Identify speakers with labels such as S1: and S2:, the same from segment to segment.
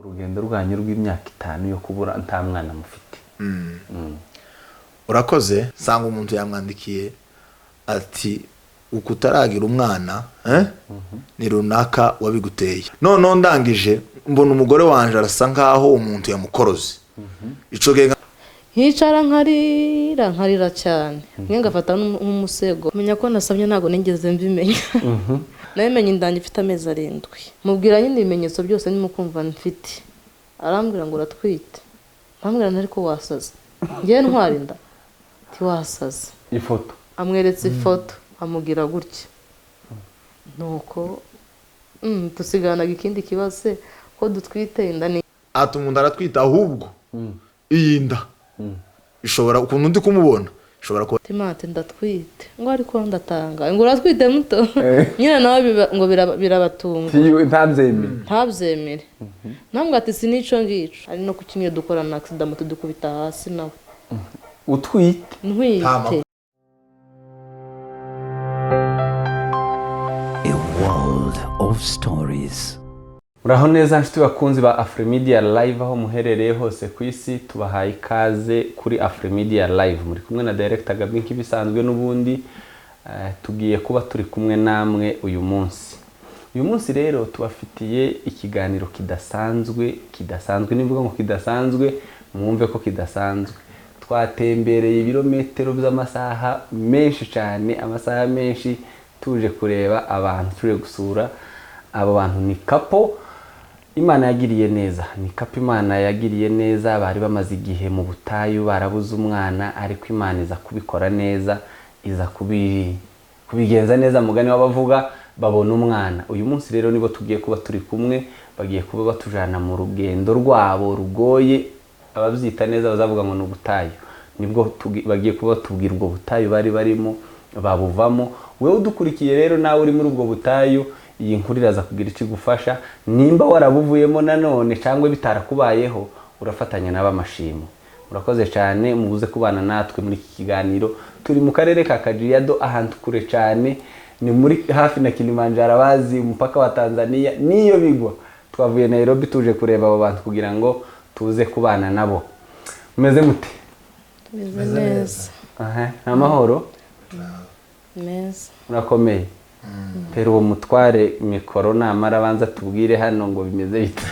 S1: Urugendo rwanyu rw'imyaka 5 yo kubura nta mwana mufite.
S2: Urakoze. Sanga umuntu yamwandikiye ati ukutaragira umwana ni runaka wabiguteye. Noneho ndangije mbona umugore wanje arasa nkaho umuntu yamukoroze. Ico gihe
S3: nkicara nkarira nkarira cyane, mwe ngafata nk'umusego, menya ko nasamye ntabwo nigeze mbimenya. Nabimenye indangi ifite amezi 7, mubwira nyine ibimenyetso byose ndimo kumva mfite, arambwira ngo uratwite, arambwira ariko wasaze, ngewe ntwara inda, ntiwasaze.
S1: Ifoto
S3: amweretse ifoto amubwira gutya, nuko dusigaranaga ikindi kibazo ko dutwite inda ni
S2: ati umuntu aratwita ahubwo iyi nda ishobora ukuntu ndi kumubona ishobora kuba
S3: Timate ndatwite, ngo ariko ndatanga ngo uratwite muto nyine nawe ngo birabatunga ntabyemere ntabwo ati sinico ngico ari no kukimwe dukora na accident moto dukubita hasi nawe
S1: utwite
S3: ntwite.
S4: A world of stories.
S1: Muraho neza nshuti bakunzi ba Afrimedia Live aho muherereye hose ku isi, tubahaye ikaze kuri Afrimedia Live. Muri kumwe na Director Gabi nk'ibisanzwe n'ubundi, tugiye kuba turi kumwe namwe uyu munsi. Uyu munsi rero tubafitiye ikiganiro kidasanzwe, kidasanzwe nivuga ngo kidasanzwe mwumve ko kidasanzwe. Twatembereye ibirometero by'amasaha menshi cyane, amasaha menshi tuje kureba abantu, tuje gusura abo bantu. Ni couple Imana yagiriye neza, ni couple Imana yagiriye neza. Bari bamaze igihe mu butayu barabuze umwana, ariko Imana iza kubikora neza, iza kubigenza neza, mugani w'abavuga babona umwana. Uyu munsi rero nibo tugiye kuba turi kumwe, bagiye kuba batujana mu rugendo rwabo rugoye, ababyita neza bazavuga ngo ni ubutayu. Nibwo bagiye kuba batubwira ubwo butayu bari barimo babuvamo. Wewe udukurikiye rero nawe uri muri ubwo butayu, iyi nkuru iraza kugira icyo igufasha. Nimba warabuvuyemo nanone cyangwa bitarakubayeho, urafatanya n'abamashimwe. Murakoze cyane, mubuze kubana natwe muri iki kiganiro. Turi mu karere ka Kajiado, ahantu kure cyane, ni muri hafi na Kilimanjaro, abazi umupaka wa Tanzania niyo bigwa. Twavuye Nairobi tuje kureba abo bantu kugira ngo tuze kubana nabo. Mumeze mute?
S3: Tumeze neza.
S1: Amahoro?
S3: Meza.
S1: Murakomeye? Pero uwo mutware mikoro namara abanza tubwire hano ngo bimeze bite.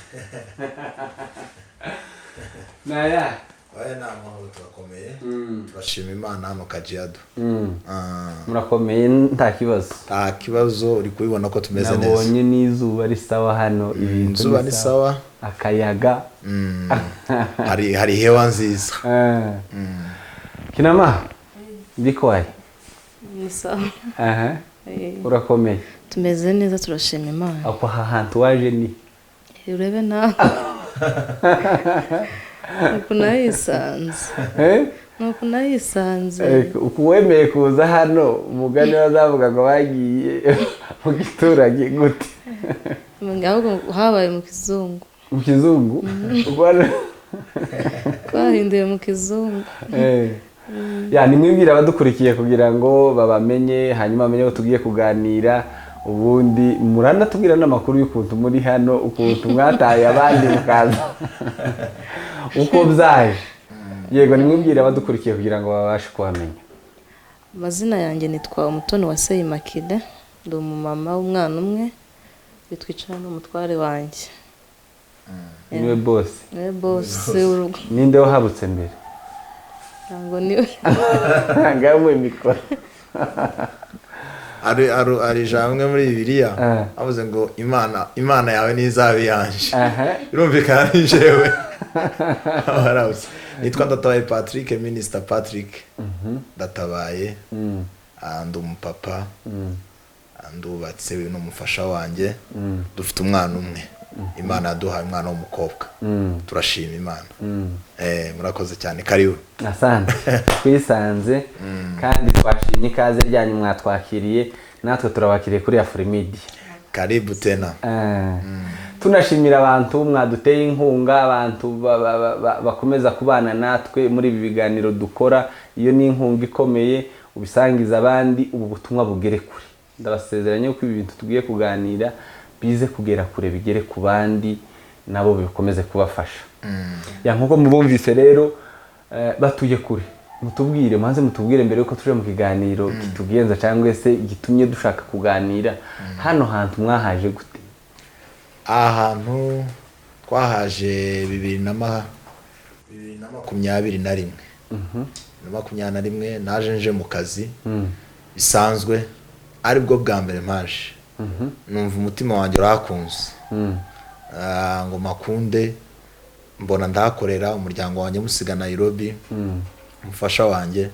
S1: Naya
S2: oya ni amahoro, turakomeye, turashima Imana hano Kajiado.
S1: Murakomeye nta kibazo?
S2: Nta kibazo, uri kubibona ko tumeze neza.
S1: Nabonye n'izuba risawa hano, ibintu
S2: izuba ni sawa,
S1: akayaga,
S2: hari hewa nziza.
S1: Kinama ndikwaye
S3: ni sawa.
S1: Urakomeye?
S3: Tumeze neza, turashima Imana.
S1: Apo hantu waje ni
S3: urebe nawe nuko nayisanze, nuko nayisanze.
S1: Wemeye kuza hano, umugani bazavuga ngo bagiye mu giturage gute?
S3: Ahubwo habaye mu kizungu.
S1: Mu kizungu?
S3: Twahinduye mu kizungu.
S1: Ya nimwibwira abadukurikiye kugira ngo babamenye, hanyuma bamenye ko tugiye kuganira. Ubundi muranatubwira n'amakuru y'ukuntu muri hano, ukuntu mwataye abandi mukaza, uko byaje. Yego, nimwibwira abadukurikiye kugira ngo babashe kubamenya.
S3: Amazina yanjye nitwa Umutoni wa Seyimakide, ndi umumama w'umwana umwe, bitwicara n'umutware wanjye.
S1: Niwe boss?
S3: Niwe boss w'urugo.
S1: Ninde wahabutse mbere?
S3: Ntabwo niwe.
S1: Ngamwe mikoro.
S2: Ari ijambo muri Bibiliya avuze ngo Imana yawe n'izabe yanje. Birumvikana ni jewe. Nitwa Ndatabaye Patrick, Minister Patrick Ndatabaye. Ndi umupapa, ndubatse n'umufasha wanjye, dufite umwana umwe. Imana yaduhaye umwana w'umukobwa, turashima Imana. Murakoze cyane, karibu.
S1: Asante, twisanze kandi twashimye ikaze ryanyu mwatwakiriye, natwe turabakiriye kuri Afrimedia.
S2: Karibu tena.
S1: Tunashimira abantu mwaduteye inkunga, abantu bakomeza kubana natwe muri ibi biganiro dukora. Iyo ni inkunga ikomeye, ubisangiza abandi, ubu butumwa bugere kure. Ndabasezeranye ko ibi bintu tugiye kuganira bize kugera kure, bigere ku bandi. Nabo bikomeze kubafasha. Ya, nkuko mubumvise rero, batuye kure. Mutubwire, muhanze mutubwire mbere yuko tuje mu kiganiro kitugenza cyangwa se gitumye dushaka kuganira, hano hantu mwahaje gute?
S2: Aha hantu twahaje 2021. Na 21 naje nje mu kazi bisanzwe, aribwo bwa mbere mpaje, numva umutima wanjye urahakunze. Ngo makunde mbona ndahakorera umuryango wanjye, musiga Nairobi, umufasha wanjye,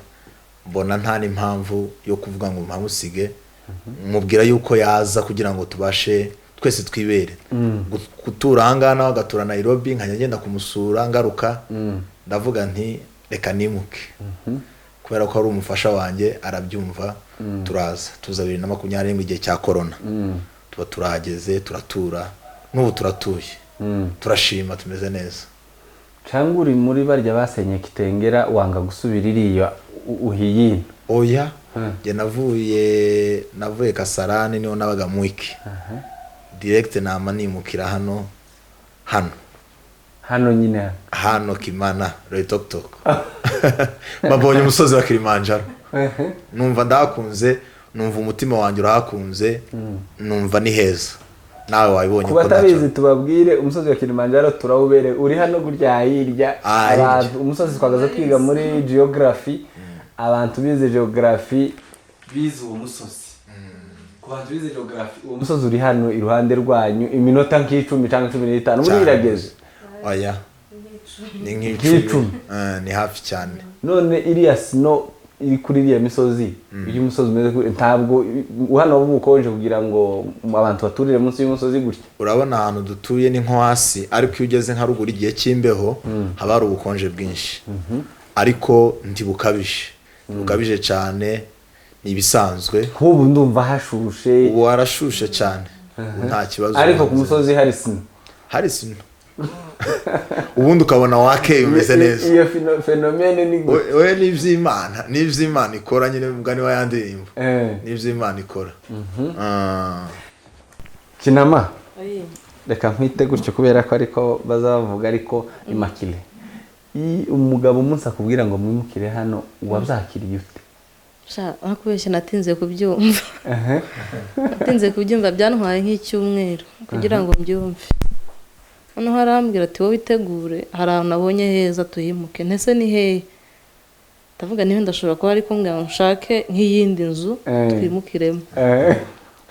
S2: mbona nta n'impamvu yo kuvuga ngo mpamusige, mubwira yuko yaza kugira ngo tubashe twese twibere gutura ahangaha, nawe agatura Nairobi, nkajya ngenda kumusura ngaruka. Ndavuga nti reka nimuke, kubera ko ari umufasha wanjye arabyumva. Turaza, tuza 2021, igihe cya corona, tuba turahageze, turatura, n'ubu turatuye, turashima, tumeze neza.
S1: Cyangwa uri muri barya basenye Kitengera, wanga gusubira iriya, uhiyino?
S2: Oya, njye navuye Kasarani, niho nabaga mwiki direct, nama nimukira hano hano.
S1: Hano nyine hano?
S2: Hano Kimana, Loitoktok, babonye umusozi wa Kilimanjaro, numva ndahakunze, numva umutima wanjye urahakunze, numva ni heza, nawe wabibonye
S1: Ku
S2: ko ntacyo.
S1: batabizi tubabwire, umusozi wa Kilimanjaro turawubere, uri hano gutya hirya.
S2: Ah, hirya.
S1: Abantu, umusozi twagaze twiga muri geography, abantu bize geography bize uwo musozi. Ku bantu bize geography, uwo musozi uri hano iruhande rwanyu, iminota nk'icumi cyangwa 15 muri
S2: Cyane.
S1: irageze.
S2: Oya, ni nk'icumi.
S1: Nk'icumi.
S2: Ni hafi cyane.
S1: None iriya snow iri kuri iriya misozi, iyo umusozi umeze ntabwo hano waba ubukonje kugira ngo abantu baturire munsi y'umusozi gutya?
S2: Urabona ahantu dutuye ni nko hasi, ariko iyo ugeze nka ruguru igihe cy'imbeho haba hari ubukonje bwinshi, ariko ntibukabije, ntibukabije cyane, ni ibisanzwe.
S1: Nk'ubu ndumva hashushe.
S2: Ubu harashushe cyane, ubu nta kibazo.
S1: Ariko ku musozi hari snow?
S2: Hari snow, ubundi ukabona wakeye, umeze neza.
S1: Iyo phénomène ni gute?
S2: We ni iby'Imana, ni iby'Imana ikora nyine, mugani wa ya ndirimbo. Ni iby'Imana ikora.
S1: Kinama, reka nkwite gutyo kubera ko ariko bazavuga, ariko Imakire, umugabo umunsi akubwira ngo mwimukire hano, wabyakiriye ute?
S3: Sha, nakubeshye, natinze kubyumva, natinze kubyumva, byantwaye nk'icyumweru kugira ngo mbyumve. Noneho arambwira ati: "Wowe itegure, hari ahantu nabonye heza, tuhimuke." Ntese ni hehe? Ndavuga niba ndashobora kuba ari kumbwira ngo nshake nk'iyindi nzu twimukiremo.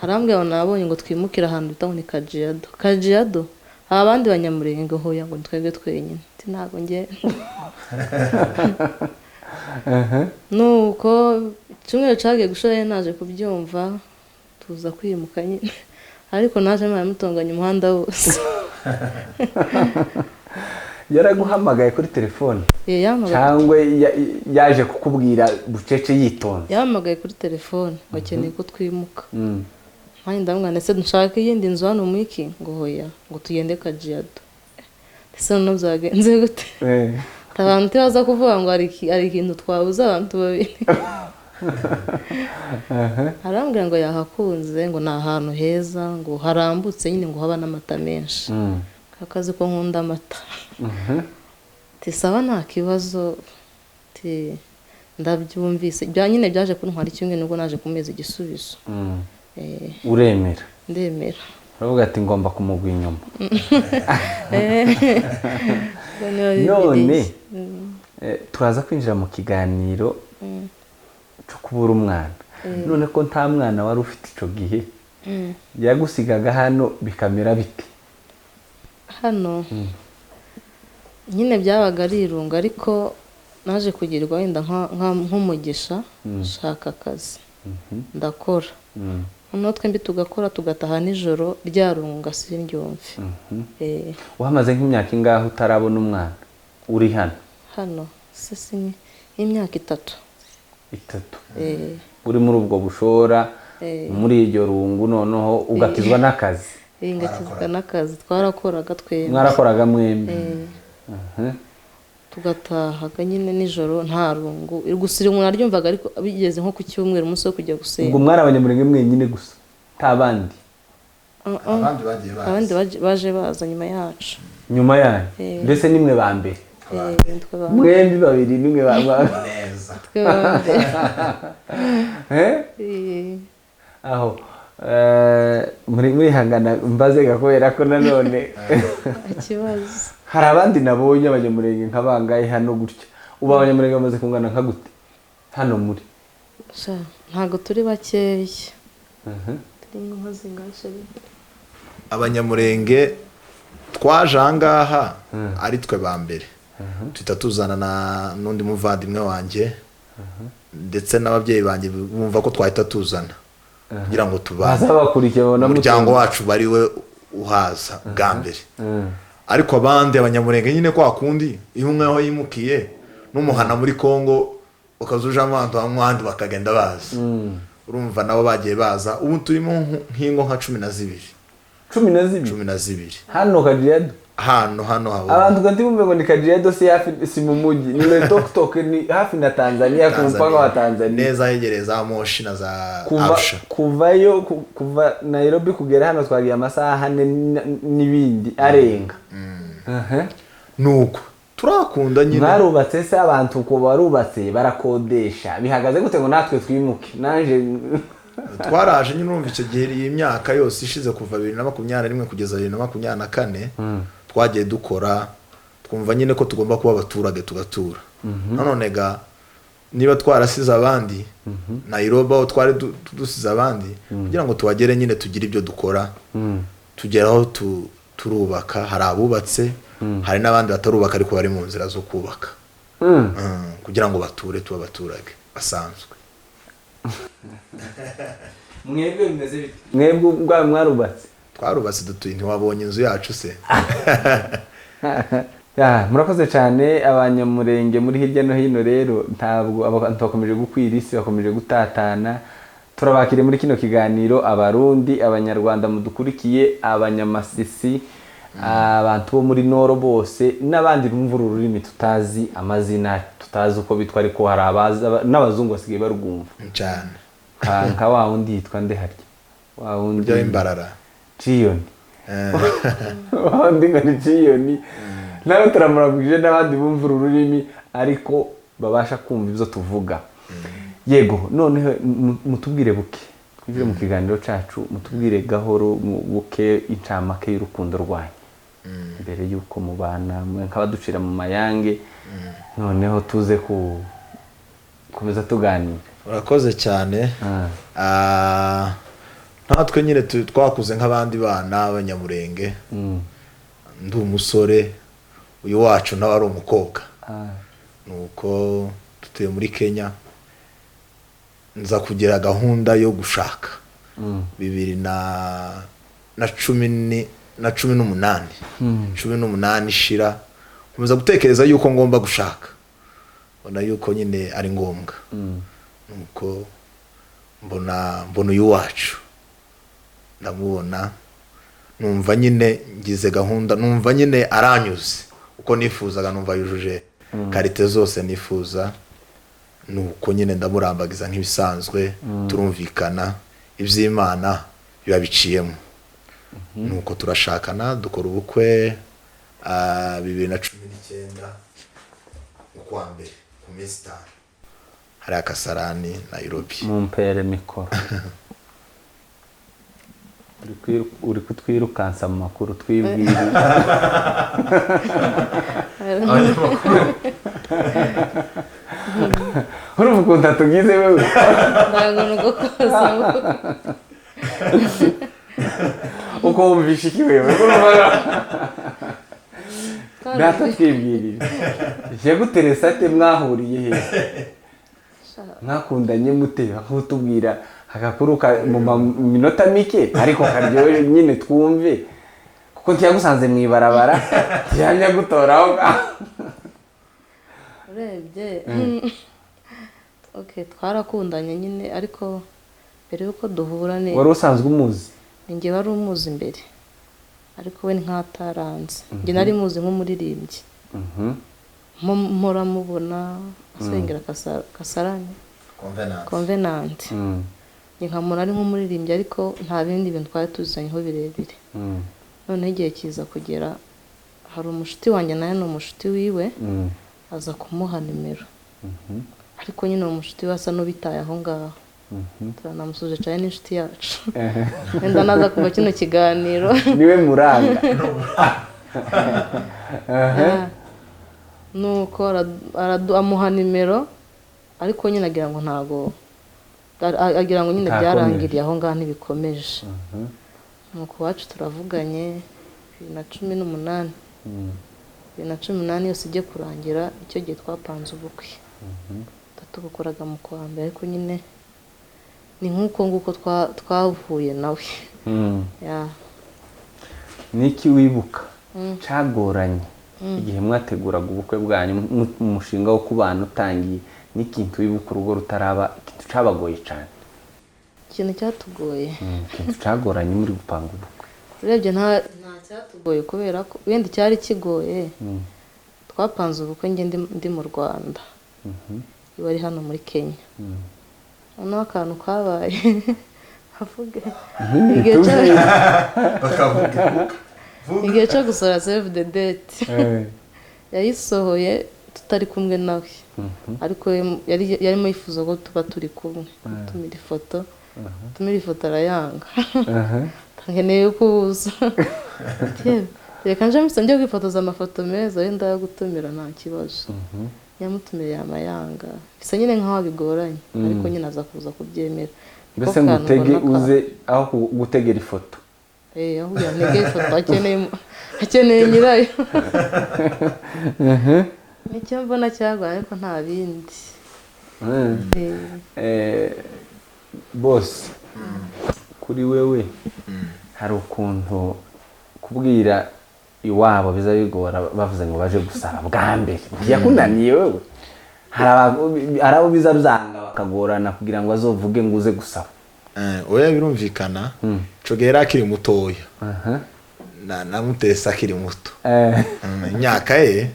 S3: Arambwira ngo nabonye ngo twimukire ahantu bita ngo ni Kajiado. Kajiado hari abandi Banyamurenge? Hoya, ngo ni twebwe twenyine. Ati ntabwo njye. Nuko icyumweru cyagiye gushira, naje kubyumva, tuza kwimuka nyine, ariko naje mpora mutonganya umuhanda wose.
S1: Yaraguhamagaye kuri telefone?
S3: Yahamagaye.
S1: Cyangwa yaje kukubwira bucece yitonze?
S3: Yahamagaye kuri telefone ngo akeneye ko twimuka. Nanjye ndamubwira, ndetse nshaka iyindi nzu hano mu iki? Ngo hoya, ngo tugende Kajiado. Ese noneho byagenze gute? Abantu ntibaza kuvuga ngo hari ikintu twabuze abantu babiri. Arambwira ngo yahakunze, ngo ni ahantu heza, ngo harambutse nyine, ngo haba n'amata menshi. Akazi ko nkunda amata. Tisaba nta kibazo, ti ndabyumvise. Bya nyine byaje kuntwara icyumweru, nibwo naje kumeza igisubizo.
S1: Uremera?
S3: Ndemera.
S1: Uravuga ati ngomba kumugwa inyuma.
S3: Ubwo niba bibiliya.
S1: None turaza kwinjira mu kiganiro cyo kubura umwana. None ko nta mwana wari ufite icyo gihe, yagusigaga hano bikamera bite?
S3: Hano nyine byabaga ari irungu, ariko naje kugirirwa wenda nk'umugisha, nshaka akazi ndakora, noneho twembi tugakora, tugataha nijoro, rya rungu ngasindyumve.
S1: Wahamaze nk'imyaka ingahe utarabona umwana uri hano?
S3: Hano se si nk'imyaka 3.
S1: 3 Uri muri ubwo bushora, muri iryo rungu, noneho ugakizwa n'akazi?
S3: Ngakizwa n'akazi, twarakoraga twembi.
S1: Mwarakoraga mwembi?
S3: Tugatahaga nyine nijoro, nta rungu. Gusa irungu naryumvaga, ariko bigeze nko ku cyumweru, umunsi wo kujya
S1: Ubwo
S3: gusenga.
S1: mwari Abanyamurenge mwenyine gusa, nta bandi?
S3: Ah, ah.
S2: Abandi bagiye baza.
S3: Abandi baje baza nyuma yacu.
S1: Nyuma yanyu? Mbese nimwe ba mbere?
S3: Nitwe ba
S1: Mwembi babiri nimwe ba
S2: Neza.
S3: Twe ba mbere.
S1: Eh?
S3: Eh,
S1: Aho muri mwihangana mbazega kubera ko nanone
S3: ikibazo.
S1: Hari abandi nabonye abanyamurenge nka bangahe hano gutya? Ubu abanyamurenge bamaze kungana nka gute hano muri?
S3: Sha, ntabwo turi bakeya, turi nka zingahe?
S2: Abanyamurenge twaje ahangaha ari twe ba mbere, tuhita tuzana n'undi muvandimwe wanjye, ndetse n'ababyeyi banjye bumva ko twahita tuzana kugira ngo tubane.
S1: Baza bakurikiye babona.
S2: Umuryango wacu bari we uhaza bwa mbere, ariko abandi abanyamurenge nyine kwa kundi iyo umwe aho yimukiye n'umuhana muri Congo ukaza ujamo ahantu hamwe, ahandi bakagenda baza. Urumva nabo bagiye baza, ubu turimo nk'ingo nka 12.
S1: 12?
S2: 12.
S1: Hano Kajiado?
S2: Hano haba.
S1: Abantu kandi bumve ngo ni Kajiado, si hafi, si mu mujyi, ni Loitoktok, ni hafi na Tanzania, ku mupaka wa Tanzania.
S2: Neza, hegereye za Moshi na za
S1: Kuva
S2: Arusha.
S1: Kuvayo kuva Nairobi kugera hano twagiye amasaha 4 n'ibindi arenga. Aha.
S2: Nuko turakunda nyine.
S1: Mwarubatse se? Abantu uko barubatse, barakodesha, bihagaze gute ngo natwe twimuke nanje?
S2: Twaraje nyine, urumva icyo gihe iyi myaka yose ishize kuva 2021 kugeza 2024 twagiye dukora, twumva nyine ko tugomba kuba abaturage tugatura. Nanone ga niba twarasize abandi Nairobi, aho twari dusize abandi, kugira ngo tuhagere nyine tugire ibyo dukora, tugeraho turubaka. Hari abubatse, hari n'abandi batarubaka ariko bari mu nzira zo kubaka, kugira ngo bature, tube abaturage basanzwe.
S1: Mwebwe bimeze bite? Mwebwe ubwanyu mwarubatse?
S2: Twarubatse, dutuye, ntiwabonye inzu yacu se?
S1: Ya, murakoze cyane abanyamurenge muri hirya no hino. Rero ntabwo abantu bakomeje gukwira isi, bakomeje gutatana. Turabakiriye muri kino kiganiro, Abarundi, Abanyarwanda mudukurikiye, Abanyamasisi, abantu bo muri Noro bose n'abandi bumva uru rurimi tutazi amazina, tutazi uko bitwa, ariko hari abaza n'abazungu basigaye barwumva.
S2: Cyane.
S1: Nka wa wundi yitwa nde harya, wa wundi?
S2: Burya w'imbarara.
S1: Ciyoni. Wa wundi ngo ni Ciyoni, nawe turamuraguje n'abandi bumva uru rurimi ariko babasha kumva ibyo tuvuga. Yego, noneho mutubwire buke, twinjire mu kiganiro cyacu, mutubwire gahoro buke incamake y'urukundo rwanyu mbere y'uko mubana, mwe nk'abaducira mu mayange, noneho tuze gukomeza tuganira.
S2: Urakoze cyane. Ah, natwe nyine twakuze nk'abandi bana b'abanyamurenge. Ndi umusore, uyu wacu nawe ari umukobwa. Nuko dutuye muri Kenya, nza kugira gahunda yo gushaka bibiri na 18, 18 ishira, nkomeza gutekereza yuko ngomba gushaka, mbona yuko nyine ari ngombwa. Nuko mbona uyu wacu, ndamubona, numva nyine ngize gahunda, numva nyine aranyuze uko nifuzaga, numva yujuje qualité zose nifuza. Nuko nyine ndamurambagiza nk'ibisanzwe, turumvikana, iby'Imana biba biciyemo, nuko turashakana, dukora ubukwe 2019 mu kwa mbere ku minsi 5, hariya Kasarani, Nairobi.
S1: Mumpere mikoro. Uri kutwirukansa mu makuru twibwira.
S2: Abanyamakuru.
S1: Urumva ukuntu atugize wewe?
S3: Ntabwo ni ugukoza.
S1: Uko wumvisha iki wewe? Urumva data twibwirire, yaguterese ate? Mwahuriye he? Mwakundanye mute? Bakutubwira agakuru mu minota mike ariko karyoshye nyine twumve, kuko ntiyagusanze mu ibarabara, ntiyajya gutora aho ngaho.
S3: Urebye, okay, twarakundanye nyine, ariko mbere y'uko duhura ni
S1: Wari usanzwe umuzi?
S3: Ni njye wari umuzi imbere, ariko we nk'ataranze. Njye nari muzi nk'umuririmbyi. Mpora mubona asengera Kasarani
S2: Convenant.
S3: Convenant. Njye nkamubona ari nk'umuririmbyi, ariko nta bindi bintu twari tuzanyeho birebire. Noneho igihe kiza kugera Hari umushuti wanjye, nawe ni umushuti wiwe, aza kumuha nimero, ariko nyine uwo mushuti we asa n'ubitaye aho ngaho. Turanamusuje cyane, n'inshuti yacu, wenda naza kuva kino kiganiro.
S1: Niwe muranga.
S3: Nuko amuha nimero, ariko nyine agira ngo ntago agira ngo nyine
S1: Ntakomeje.
S3: byarangiriye aho ngaho, ntibikomeje. Nuko iwacu turavuganye 2018, 2018 yose ijye kurangira, icyo gihe twapanze ubukwe, tubukoraga mu kwa mbere, ariko nyine ni nk'uko nguko twahuye nawe. Ya.
S1: Niki wibuka cagoranye igihe mwateguraga ubukwe bwanyu, umushinga wo kubana utangiye? N'ikintu wibuka urugo rutaraba, ikintu cabagoye cyane?
S3: Ikintu cyatugoye?
S1: Ikintu cagoranye muri gupanga ubukwe.
S3: Urebye nta cyatugoye, kubera ko wenda icyari kigoye, twapanze ubukwe njye ndi mu Rwanda, iwe ari hano muri Kenya. Noneho akantu kabaye, avuge
S2: Bakavuga.
S3: igihe cyo gusohora save the date, yayisohoye tutari kumwe nawe, ariko we yarimo yifuza ko tuba turi kumwe. Tumira ifoto arayanga, nkeneye ko uza. Yewe, reka nje mpise njye kwifotoza amafoto meza, wenda gutumira nta kibazo. Yamutumiye yamayanga, bisa nyine nkaho bigoranye, ariko nyine aza kuza kubyemera. Niko
S1: Mbese
S3: kantu
S1: ngo utege
S3: mbona
S1: uze aho gutegera ifoto.
S3: Eh, aho kugira ngo ntege ifoto, akeneye nyirayo. Nicyo mbona cyagoye, ariko nta bindi. Eh.
S1: Bose kuri wewe hari ukuntu kubwira iwabo biza bigora, bavuze ngo baje gusaba bwa mbere, ntiyakunaniye wewe? Hari abo biza byanga, bakagorana kugira ngo azovuge ngo uze gusaba.
S2: Oya, birumvikana, ico gihe yari akiri mutoya. Namutese akiri muto. Imyaka ye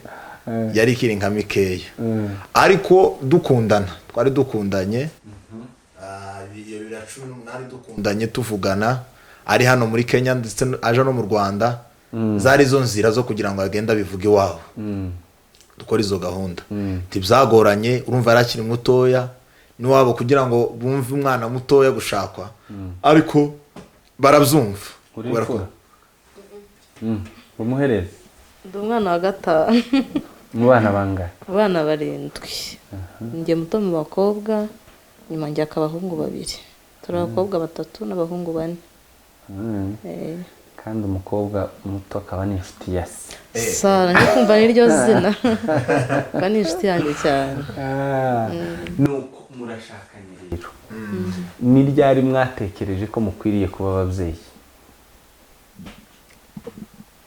S2: yari ikiri nka mikeya, ariko dukundana, twari dukundanye. Iyo 2018 dukundanye, tuvugana ari hano muri Kenya, ndetse aje no mu Rwanda. Zari izo nzira zo kugira ngo agende abivuge iwabo, dukora izo gahunda. Ntibyagoranye, urumva yari akiri mutoya, n'iwabo kugira ngo bumve umwana mutoya gushakwa, ariko barabyumva.
S1: Uri
S2: Kubera ko-
S1: imfura? Umuhereze.
S3: Ndi umwana wa gatanu.
S1: Mu bana bangahe?
S3: Abana barindwi. Njye muto mu bakobwa, nyuma njye akaba abahungu babiri. Turi abakobwa batatu n'abahungu bane. Eh.
S1: Kandi umukobwa muto akaba n'inshuti ya se.
S3: Sara, njye kumva n'iryo zina, mba ni inshuti yanjye cyane.
S1: Nuko murashakanye rero, ni ryari mwatekereje ko mukwiriye kuba ababyeyi?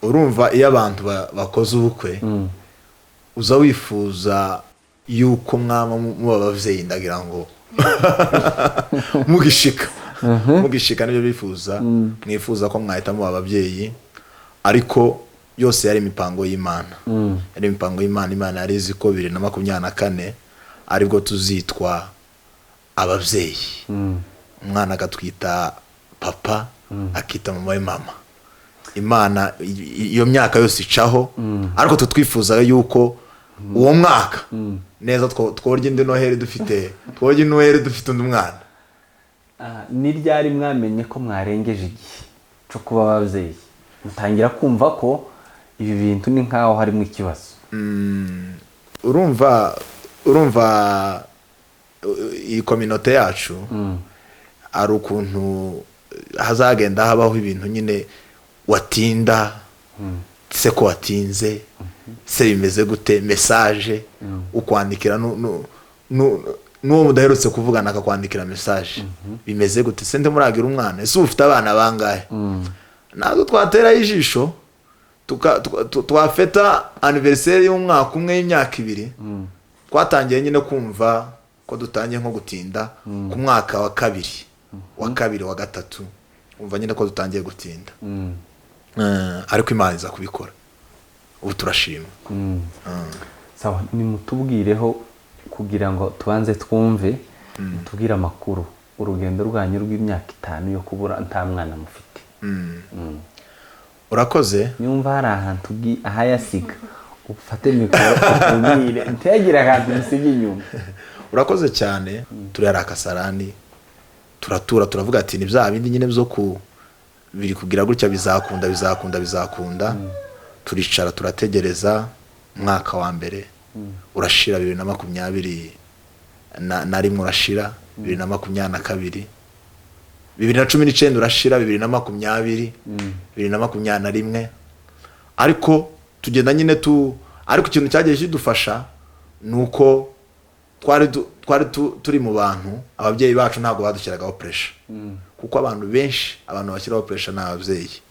S2: Urumva iyo abantu bakoze ubukwe, uza wifuza yuko mwaba muba ababyeyi. Ndagira ngo mugishika nibyo bifuza, mwifuza ko mwahita muba ababyeyi, ariko yose yari imipango y'Imana, yari imipango y'Imana. Imana yari izi ko 2024 aribwo tuzitwa ababyeyi, umwana akatwita papa, akita mama we mama. Imana iyo myaka yose icaho, ariko tutwifuzaga yuko uwo mwaka neza tworya indi noheri dufite, tworya noheri dufite undi mwana.
S1: Ni ryari mwamenye ko mwarengeje igihe cyo kuba ababyeyi, mutangira kumva ko ibi bintu ni nk'aho harimo ikibazo?
S2: Urumva iyi communauté yacu, hari ukuntu hazagenda habaho ibintu nyine, watinda se, ko watinze se, bimeze gute? Message ukwandikira n'uwo mudaherutse kuvugana akakwandikira message: "Bimeze gute se? Ndimuragira umwana? Ese uba ufite abana bangahe?" Natwe twateraho ijisho, twafeta anniversaire y'umwaka umwe, y'imyaka 2. Twatangiye nyine kumva ko dutangiye nko gutinda ku mwaka wa kabiri, wa gatatu, umva nyine ko dutangiye gutinda. Ariko Imana iza kubikora, ubu turashima.
S1: Sawa, nimutubwireho kugira ngo tubanze twumve, mutubwire amakuru, urugendo rwanyu rw'imyaka 5 yo kubura nta mwana mufite.
S2: Urakoze.
S1: Nyumva hari ahantu ahayasiga, ufate mikoro utubwire, ntihagire ahantu musiga inyuma.
S2: Urakoze cyane. Turi hari akasarani, turatura, turavuga ati ni bya bindi nyine byo ku biri kugira gutya, bizakunda, bizakunda, bizakunda. Turicara, turategereza. Umwaka wa mbere urashira, 2021 urashira, 2022, 2019 urashira, 2020, 2021. Ariko tugenda nyine tu, ariko ikintu cyagiye kidufasha ni uko twari turi mu bantu, ababyeyi bacu ntabwo badushyiragaho pressure, kuko abantu benshi, abantu bashyiraho pressure ni ababyeyi.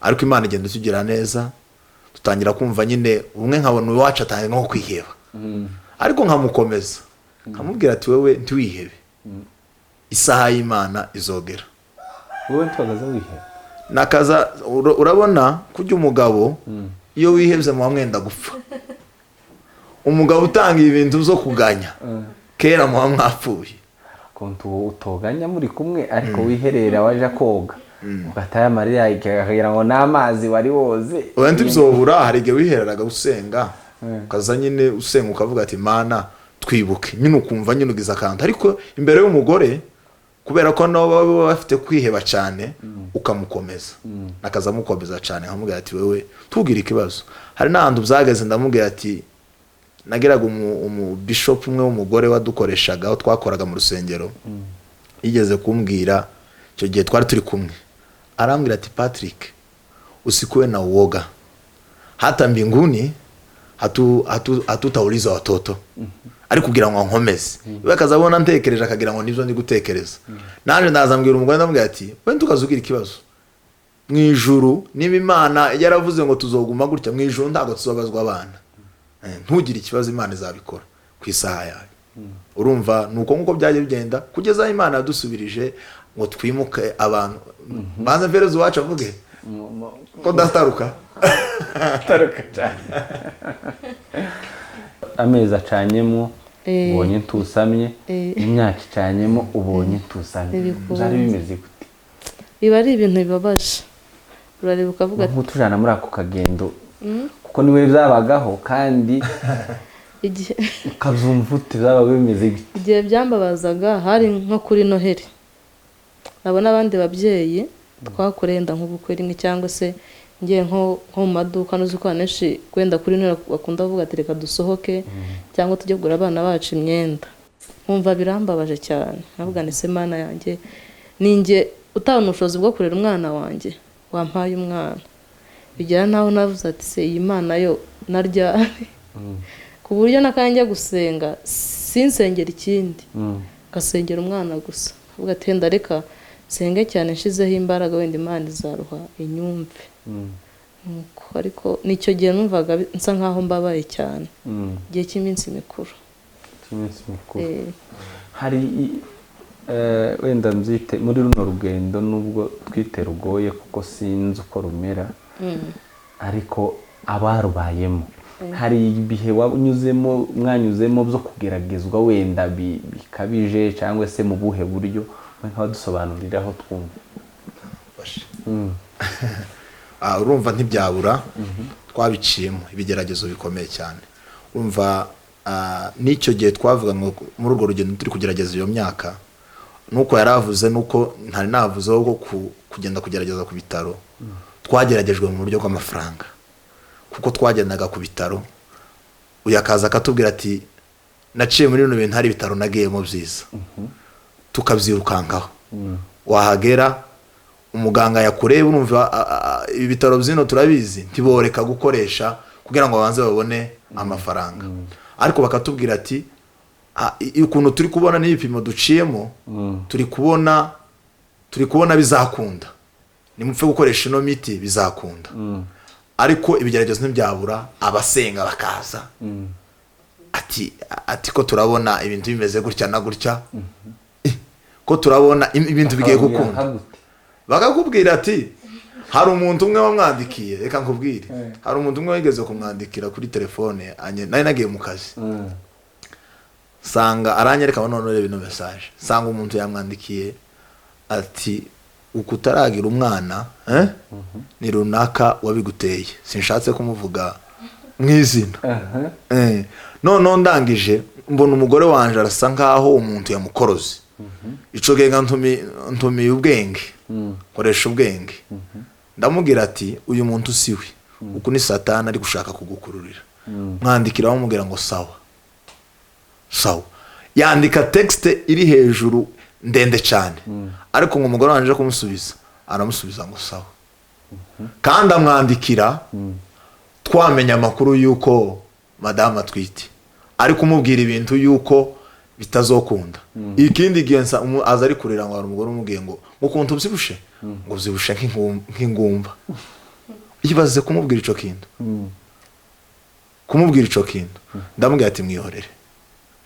S2: Ariko Imana igenda itugira neza, dutangira kumva nyine umwe, nkabona iwacu atangira nko kwiheba, ariko nkamukomeza, nkamubwira ati: "Wewe ntiwihebe, isaha y'Imana izogera."
S1: Wowe ntibagaza wiheba?
S2: Nakaza urabona kurya umugabo iyo wihebye muba mwenda gupfa. Umugabo utanga ibintu byo kuganya, kera muba mwapfuye.
S1: Ukuntu utoganya muri kumwe, ariko wiherera, waje koga ugataye amarira, akagira ngo n'amazi wari woze.
S2: Oya, ntibizobura. Hari igihe wihereraga usenga, ukaza nyine usenga, ukavuga ati: "Mana, twibuke." Nyine ukumva nyine ugize akantu, ariko imbere y'umugore, kubera ko nabo baba bafite kwiheba cyane, ukamukomeza. Nakaza amukomeza cyane, nkamubwira ati: "Wewe tubwire ikibazo." Hari n'ahantu byageze, ndamubwira ati, nageraga umu bishop umwe w'umugore wadukoreshaga aho twakoraga mu rusengero, yigeze kumbwira, icyo gihe twari turi kumwe, arambwira ati: "Patrick, usikuwe na uoga, hata mbinguni hatutauliza watoto." Ari kugira ngo nkomeze, we akaza abona ntekereje, akagira ngo nibyo ndi gutekereza. Nanjye ndaza mbwira umugore, ndamubwira ati: "We ntukazugira ikibazo, mu ijuru niba Imana yaravuze ngo tuzoguma gutya, mu ijuru ntabwo tuzobazwa abana. Ntugire ikibazo, Imana izabikora ku isaha yayo." Urumva ni uko nguko byagiye bigenda kugeza aho Imana yadusubirije ngo twimuke. Abantu banza mpereze uwacu avuge ko ndataruka.
S1: Taruka cyane. Amezi acanyemo, ubonye ntusamye. Imyaka icanyemo, ubonye ntusamye.
S3: Ntibikunze.
S1: Byari bimeze gute?
S3: Biba ari ibintu bibabaje, urareba ukavuga ati
S1: Nk'utujana muri ako kagendo, kuko niwe byabagaho kandi
S3: igihe
S1: ukabyumva ute? Byabaga bimeze gute?
S3: Igihe byambabazaga hari nko kuri Noheli, nabona abandi babyeyi twakoreye wenda nk'ubukwe rimwe, cyangwa se ngiye nko mu maduka, nuzi ko abantu benshi wenda kuri Noheli bakunda kuvuga ati: "Reka dusohoke cyangwa tujye kugura abana bacu imyenda." Nkumva birambabaje cyane, nkavuga nti: "Se Mana yanjye, ninjye utabona ubushobozi bwo kurera umwana wanjye, wampaye umwana?" Bigera naho navuze ati: "Se iyi Mana yo naryari?" Ku buryo n'akanya njya gusenga sinsengera ikindi, ngasengera umwana gusa, avuga ati: "Wenda reka nsenge cyane, nshizeho imbaraga, wenda Imana izaruha inyumve." Nuko ariko nicyo gihe numvaga nsa nkaho mbabaye cyane, igihe cy'iminsi mikuru.
S1: Iminsi mikuru.
S3: Eh.
S1: Hari wenda mbyite muri runo rugendo, nubwo twite rugoye kuko sinzi uko rumera, ariko abarubayemo, hari ibihe wanyuzemo, mwanyuzemo byo kugeragezwa wenda bikabije, cyangwa se mu buhe buryo? We nkabadusobanuriraho twumva.
S2: Urumva ntibyabura, twabiciyemo ibigeragezo bikomeye cyane. Urumva n'icyo gihe twavuga ngo muri urwo rugendo turi kugerageza iyo myaka, nuko yari avuze, nuko ntari navuzeho ko kugenda kugerageza ku bitaro, twageragejwe mu buryo bw'amafaranga, kuko twagendaga ku bitaro, uyu akaza akatubwira ati: "Naciye muri bino bintu, hari ibitaro nagiyemo byiza." Tukabyirukankaho, wahagera umuganga yakureba, urumva ibi bitaro byino turabizi, ntiboreka gukoresha kugira ngo babanze babone amafaranga. Ariko bakatubwira ati: "Ukuntu turi kubona n'ibipimo duciyemo, turi kubona bizakunda, nimupfe gukoresha ino miti bizakunda." Ariko ibigeragezo ntibyabura, abasenga bakaza ati: "Ko turabona ibintu bimeze gutya na gutya, ko turabona ibintu bigiye
S1: Bakababwira
S2: gukunda?"
S1: nka gute?
S2: Bakakubwira ati, hari umuntu umwe wamwandikiye, reka nkubwire, hari umuntu umwe wigeze kumwandikira kuri telefone, nari nagiye mu kazi, sanga aranyereka ngo: "None urebe ino message." Sanga umuntu yamwandikiye ati Uku utaragira umwana, ni runaka wabiguteye. Sinshatse kumuvuga mu izina. Noneho ndangije mbona umugore wanje arasa nkaho umuntu yamukoroze. Ico gihe nga ntumiye ubwenge, nkoresha ubwenge, ndamubwira ati: "Uyu muntu si we, uku ni Satani ari gushaka kugukururira." Mwandikira bamubwira ngo sawa sawa. Yandika texte iri hejuru ndende cyane, ariko ngo umugore wanje aje kumusubiza, aramusubiza ngo sawa. Kandi amwandikira twamenya amakuru y'uko madamu atwite, ari kumubwira ibintu y'uko bitazokunda. Ikindi gihe aza ari kurira ngo hari umugore umubwiye ngo ukuntu ubyibushe, ngo ubyibushe nk'ingumba. Ibaze kumubwira ico kintu, kumubwira ico kintu. Ndamubwira ati: "Mwihorere,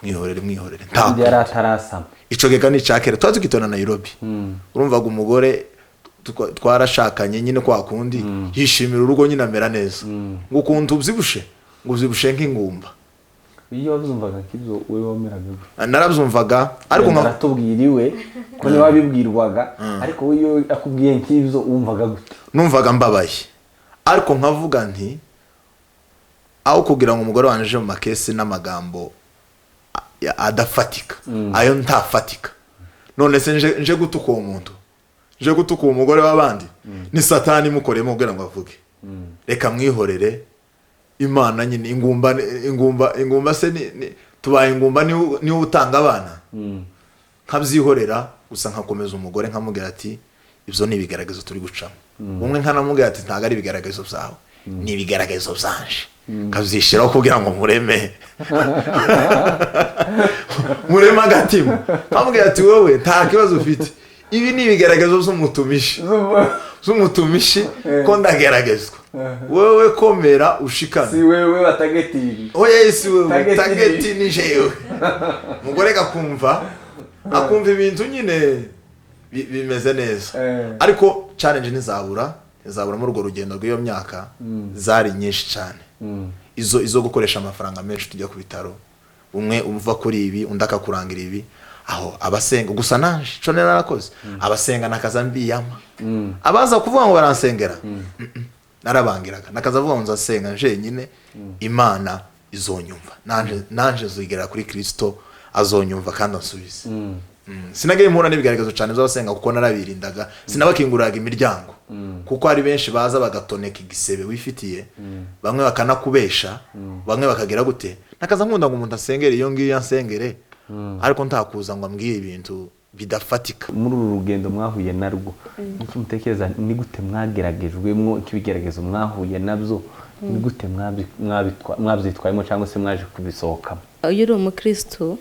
S2: mwihorere, mwihorere."
S1: Kandi
S2: Nta
S1: yari atarasama.
S2: Ico geka ni icakera, tuba tugitona Nairobi. Urumvaga umugore twarashakanye nyine kwa kundi yishimira urugo nyine, amera neza, ngo ukuntu ubyibushe, ngo ubyibushe nk'ingumba.
S1: Iyo wabyumvaga nk'ibyo, wowe wameraga gute?
S2: Narabyumvaga, ariko
S1: Wenda aratubwira iwe ko niwe wabibwirwaga, ariko wowe iyo akubwiye nk'ibyo wumvaga gute?
S2: Numvaga mbabaye, ariko nkavuga nti aho kugira ngo umugore wanjye aje mu makesi n'amagambo adafatika, ayo ntafatika, none se nje gutuka uwo muntu, nje gutuka uwo mugore w'abandi? Ni Satani imukoreyemo kugira ngo avuge. Reka mwihorere. Imana nyine, ingumba, ingumba, ingumba se tubaye ingumba, niwe utanga abana. Nkabyihorera gusa, nkakomeza umugore, nkamubwira ati: "Ibyo ni ibigaragazo turi gucamo." Umwe nkanamubwira ati: "Ntabwo ari ibigaragazo byawe, ni ibigaragazo byanje." Nkabyishyiraho kugira ngo mureme agatima, nkamubwira ati: "Wowe nta kibazo ufite, ibi ni ibigaragazo by'umutumishi ko ndageragezwa. Wowe komera, ushikame."
S1: Si wewe batagetinga.
S2: Oya, si wewe.
S1: Target.
S2: Target ni jewe. Umugore akumva ibintu nyine bimeze neza. Ariko challenge ntizabura muri urwo rugendo rw'iyo myaka, zari nyinshi cyane. Izo gukoresha amafaranga menshi tujya ku bitaro, umwe uva kuri ibi, undi akakurangira ibi, aho abasenga gusa. Nanje co nari narakoze, abasenga nakaza mbiyama, abaza kuvuga ngo baransengera. Narabangiraga, nakaza avuga ngo nzasenga njenyine, Imana izonyumva, nanje nzigera kuri Kristo, azonyumva kandi ansubize. Sinagiye mpura n'ibigaragazo cyane by'abasenga kuko narabirindaga, sinabakinguriraga imiryango, kuko hari benshi baza bagatoneka igisebe wifitiye, bamwe bakanakubesha, bamwe bakagira gute. Nakaza nkunda ngo umuntu asengere iyo ngiyo ansengere, ariko ntakuza ngo ambwire ibintu bidafatika.
S1: Muri uru rugendo mwahuye narwo, niki mutekereza, ni gute mwageragejwemo? Nk'ibigeragezo mwahuye nabyo, ni gute mwabyitwayemo cyangwa se mwaje kubisohokamo?
S3: Iyo uri umukristo,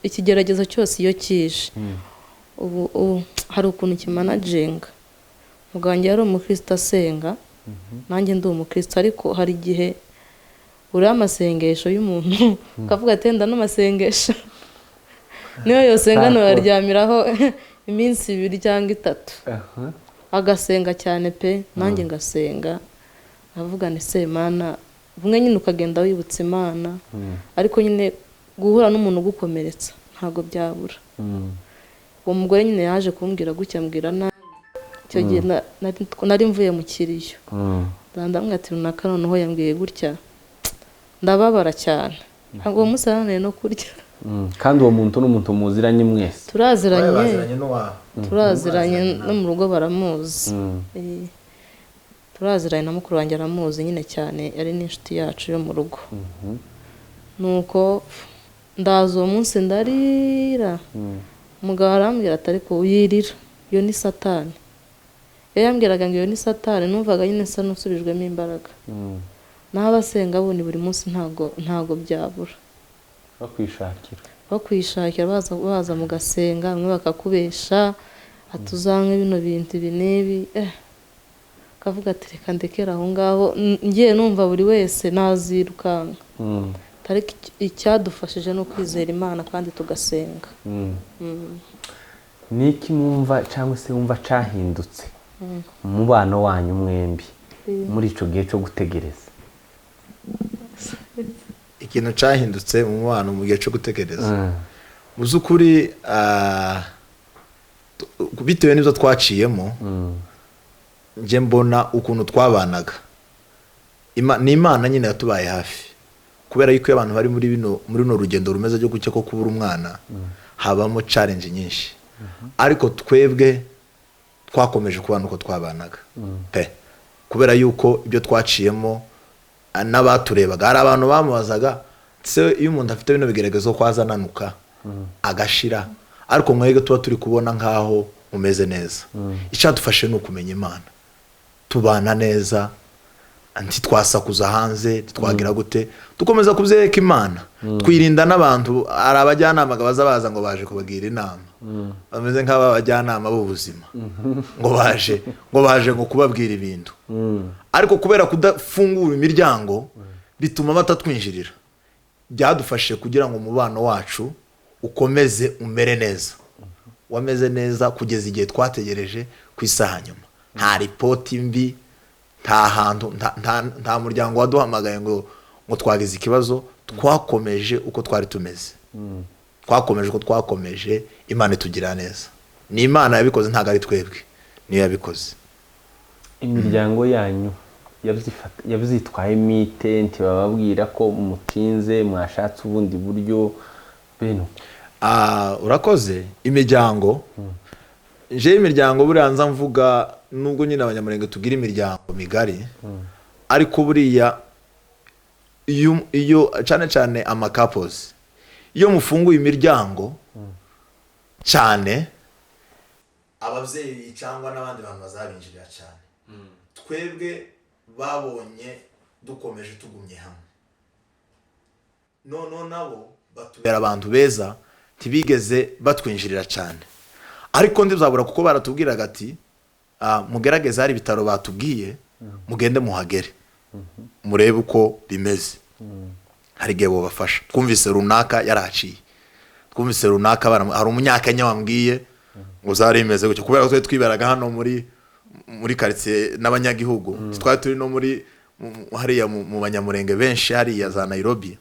S3: ikigeragezo cyose iyo kije, ubu hari ukuntu kimanaginga. Umugabo wanjye yari umukristo asenga, nanjye ndi umukristo, ariko hari igihe uriho amasengesho y'umuntu ukavuga ati: "Wenda n'amasengesho niyo yosenga ntiwaryamiraho iminsi 2 cyangwa 3." Agasenga cyane pe, nanjye ngasenga, avuga ni Semana bumwe nyine, ukagenda wibutsa Imana. Ariko nyine guhura n'umuntu ugukomeretsa ntabwo byabura. Uwo mugore nyine yaje kumbwira gutya, ambwira nabi. Icyo gihe nari mvuye mu kiriyo, ndamubwira ati: "Runaka noneho yambwiye gutya." Ndababara cyane, ntabwo uwo munsi yananiye no kurya.
S1: Kandi uwo muntu ni umuntu muziranye mwese?
S3: Turaziranye.
S2: Baziranye n'uwawe?
S3: Turaziranye, no mu rugo baramuzi. Turaziranye na mukuru wanjye aramuzi nyine cyane, yari n'inshuti yacu yo mu rugo. Nuko ndaza uwo munsi ndarira, umugabo arambwira ati: "Ariko wirira, iyo ni Satani." Iyo yambwiraga ngo iyo ni Satani, numvaga nyine nsa n'usubijwemo imbaraga. Naho abasenga bo ni buri munsi, ntabwo byabura.
S1: Bakwishakira.
S3: Bakwishakira, baza mugasenga, bamwe bakakubesha ati: "Uzanywe bino bintu ibi n'ibi." Akavuga ati: "Reka ndekere aho ngaho." Ngiye numva buri wese nazirukanka, ariko icyadufashije ni ukwizera Imana kandi tugasenga.
S1: Ni iki mwumva cyangwa se wumva cyahindutse mu mubano wanyu mwembi muri icyo gihe cyo gutegereza?
S2: Ikintu cyahindutse mu mubano mu gihe cyo gutegereza, mu by'ukuri, Bitewe n'ibyo twaciyemo, njye mbona ukuntu twabanaga. Ni Imana nyine yatubaye hafi, kubera yuko iyo abantu bari muri runo rugendo rumeze ryo gutya ko kubura umwana, habamo challenge nyinshi, ariko twebwe twakomeje kubana uko twabanaga pe, kubera yuko ibyo twaciyemo, n'abaturebaga, hari abantu bamubazaga: "Se iyo umuntu afite bino bigeragezo ko aza ananuka agashira, ariko mwebwe tuba turi kubona nk'aho mumeze neza?" Icyadufashe ni ukumenya Imana, tubana neza, ntitwasakuza hanze, ntitwagira gute, dukomeza kubyereka Imana, twirinda n'abantu. Hari abajyanama baza baza ngo baje kubagira inama, bameze nk'aba bajyanama b'ubuzima, ngo baje ngo kubabwira ibintu, ariko kubera kudafungura imiryango bituma batatwinjirira. Byadufashije kugira ngo umubano wacu ukomeze umere neza. Wameze neza kugeza igihe twategereje ku isaha nyuma. Nta ripoti mbi, nta hantu, nta muryango waduhamagaye ngo twagize ikibazo. Twakomeje uko twari tumeze, twakomeje uko twakomeje, Imana itugira neza. Ni Imana yabikoze, ntabwo ari twebwe, niyo yabikoze.
S1: Imiryango yanyu yabyitwayemo ite? Ntibababwira ko mutinze, mwashatse ubundi buryo, bene uko?
S2: Ah, urakoze. Imiryango, nje imiryango buriya nza mvuga, nubwo nyine Abanyamurenge tugira imiryango migari, ariko buriya iyo cyane cyane ama couples, iyo mufunguye imiryango cyane, ababyeyi cyangwa n'abandi bantu bazabinjirira cyane. Twebwe babonye dukomeje tugumye hamwe, noneho nabo batubera abantu beza, ntibigeze batwinjirira cyane. Ariko ntibizabura, kuko baratubwiraga ati: "Ah, mugerageze, hari ibitaro batubwiye, mugende muhagere murebe uko bimeze, hari igihe bubafasha. Twumvise runaka yarahaciye, twumvise runaka hari Umunyakenya wambwiye ngo zari bimeze gutyo." Kubera ko twari twiberaga hano muri karitsiye n'abanyagihugu, twari turi no muri hariya mu Banyamurenge benshi hariya za Nairobi.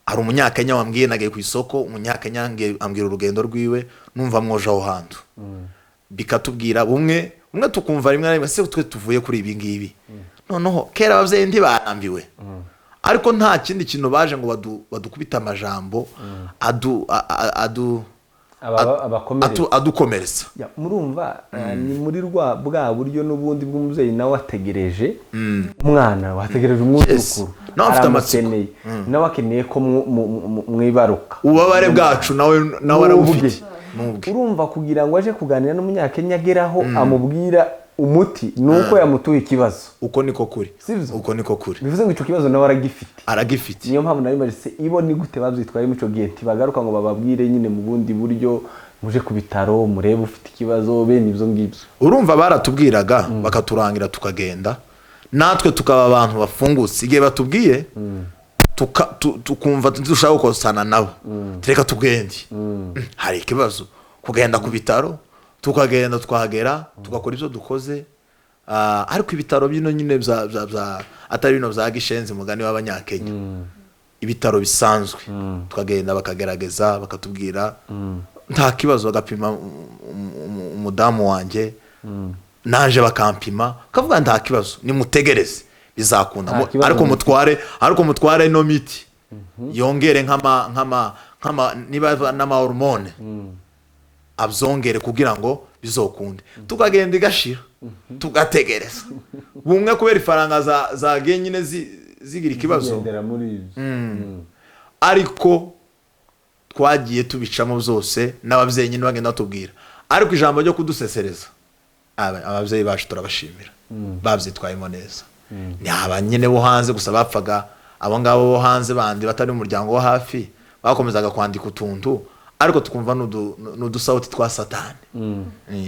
S2: Hari Umunyakenya wambwiye, nagiye ku isoko, Umunyakenya ambwira urugendo rwiwe, numva mwoje aho hantu, bikatubwira bumwe bumwe, tukumva rimwe na rimwe: "Se twe tuvuye kuri ibi ngibi, noneho kera ababyeyi ntibarambiwe?" Ariko nta kindi kintu baje ngo badukubite amajambo adu a- a- adu
S1: Abakomeretsa.
S2: Adukomeretsa.
S1: Ya, murumva, ni muri rwa bwa buryo n'ubundi bw'umubyeyi, nawe ategereje umwana, wategereje umwuzukuru.
S2: Nawe afite amatsiko.
S1: Aramukeneye, nawe akeneye ko mwibaruka.
S2: Ububabare bwacu nawe arabufite.
S1: N'ubwe.
S2: N'ubwe.
S1: Urumva, kugira ngo aje kuganira n'Umunyakenya ageraho amubwira umuti, ni uko yamutuye ikibazo.
S2: Uko niko kuri.
S1: Sibyo?
S2: Uko niko kuri.
S1: Bivuze ngo icyo kibazo nawe aragifite.
S2: Aragifite.
S1: Niyo mpamvu nari maze ibo ni gute babyitwayemo icyo gihe, ntibagaruka ngo bababwire nyine mu bundi buryo, muje ku bitaro murebe ufite ikibazo, bene ibyo ngibyo?
S2: Urumva, baratubwiraga bakaturangira, tukagenda, natwe tukaba abantu bafungutse. Igihe batubwiye, tukumva dushaka gukosana nabo, reka tugende, hari ikibazo, kugenda ku bitaro, tukagenda, twahagera tugakora ibyo dukoze. Ah, ariko ibitaro bino nyine bya atari bino bya gishenzi, mugani w'Abanyakenya, ibitaro bisanzwe, tukagenda bakagerageza, bakatubwira nta kibazo, bagapima umudamu wanjye, naje bakampima, bakavuga nta kibazo, nimutegereze bizakunda.
S1: Nta kibazo.
S2: Ariko mutware ino miti yongere nk'ama niba n'ama hormone abyongere kugira ngo bizokunde. Tukagenda, igashira, tugategereza bumwe, kubera ifaranga zagiye nyine zigira ikibazo.
S1: Zigendera muri ibyo.
S2: Ariko twagiye tubicamo byose, n'ababyeyi nyine bagenda batubwira, ariko ijambo ryo kudusesereza, ababyeyi bacu turabashimira, babyitwayemo neza. Ni aba nyine bo hanze gusa bapfaga, abo ngabo bo hanze bandi batari mu muryango wo hafi bakomezaga kwandika utuntu, ariko tukumva n'udusawuti twa Satani.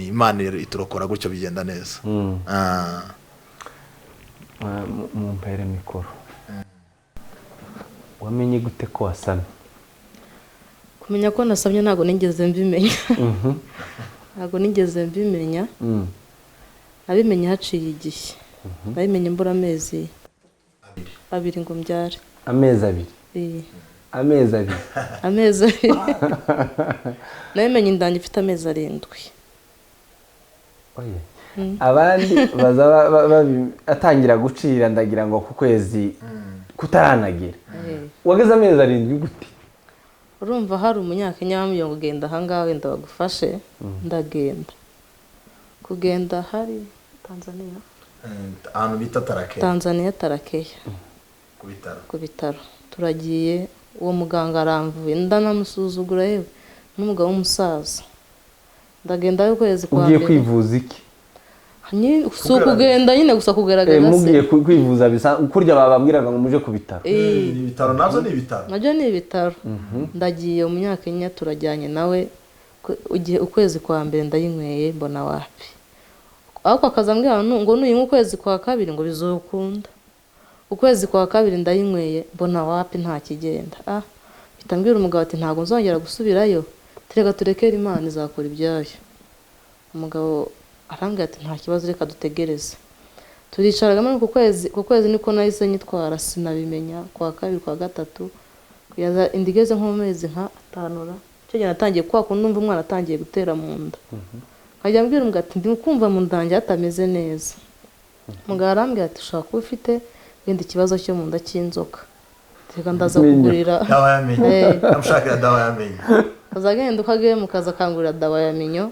S2: Imana iturokora gutyo, bigenda neza. Ah.
S1: Ah, mumpere mikoro. Wamenye gute ko wasamye?
S3: Kumenya ko nasamye ntabwo nigeze mbimenya, ntabwo nigeze mbimenya. Nabimenye haciye igihe, nabimenye mbura amezi 2 ngo mbyare.
S1: Amezi 2?
S3: Eh.
S1: Amezi 2?
S3: Amezi 2. Nabimenye indangi ifite amezi 7.
S1: Oye. Abandi baza atangira gucira, ndagira ngo ku kwezi kutaranagira. Wageze amezi 7 gute?
S3: Urumva hari umunyakenya wambwiye ngo genda ahangaha wenda bagufashe, ndagenda. Kugenda hari Tanzania,
S2: Ahantu bita Tarakea.
S3: Tanzania Tarakea.
S2: Ku bitaro.
S3: Ku bitaro. Turagiye, uwo muganga aramvuye, ndanamusuzugura yewe, n'umugabo w'umusaza. Ndagenda ukwezi kwa
S1: Ugiye
S3: mbere.
S1: kwivuza iki?
S3: Si ukugenda nyine gusa kugaragaza se.
S1: Mugiye kwivuza bisa kurya bababwiraga ngo muje ku bitaro.
S2: Ni ibitaro nabyo ni ibitaro.
S3: Nabyo ni ibitaro. Ndagiye umunyakenya turajyanye nawe, igihe ukwezi kwa mbere ndayinyweye mbona wapi. Ariko akazambwira ngo nuyinywa ukwezi kwa kabiri ngo bizokunda. Ukwezi kwa kabiri ndayinyweye mbona wapi nta kigenda. Bitambwira umugabo ati ntabwo nzongera gusubirayo, tureka turekere Imana izakora ibyayo. Umugabo arambwira ati nta kibazo reka dutegereze. Turicaragamo ku kwezi, ku kwezi niko nahise nyitwara sinabimenya, kwa kabiri kwa gatatu kugeza indigeze nko mu mezi nka 5. Icyo gihe natangiye kwa kundi numva umwana atangiye gutera mu nda. Nkajya mbwira umugabo ati ndi kumva mu nda yanjye hatameze neza. Umugabo arambwira ati ushobora kuba ufite wenda ikibazo cyo mu nda cy'inzoka. Reka ndaza kugurira
S2: dawa ya menyo. Namushakira dawa ya menyo.
S3: Azagenda ukageye mukaza akangurira dawa ya menyo.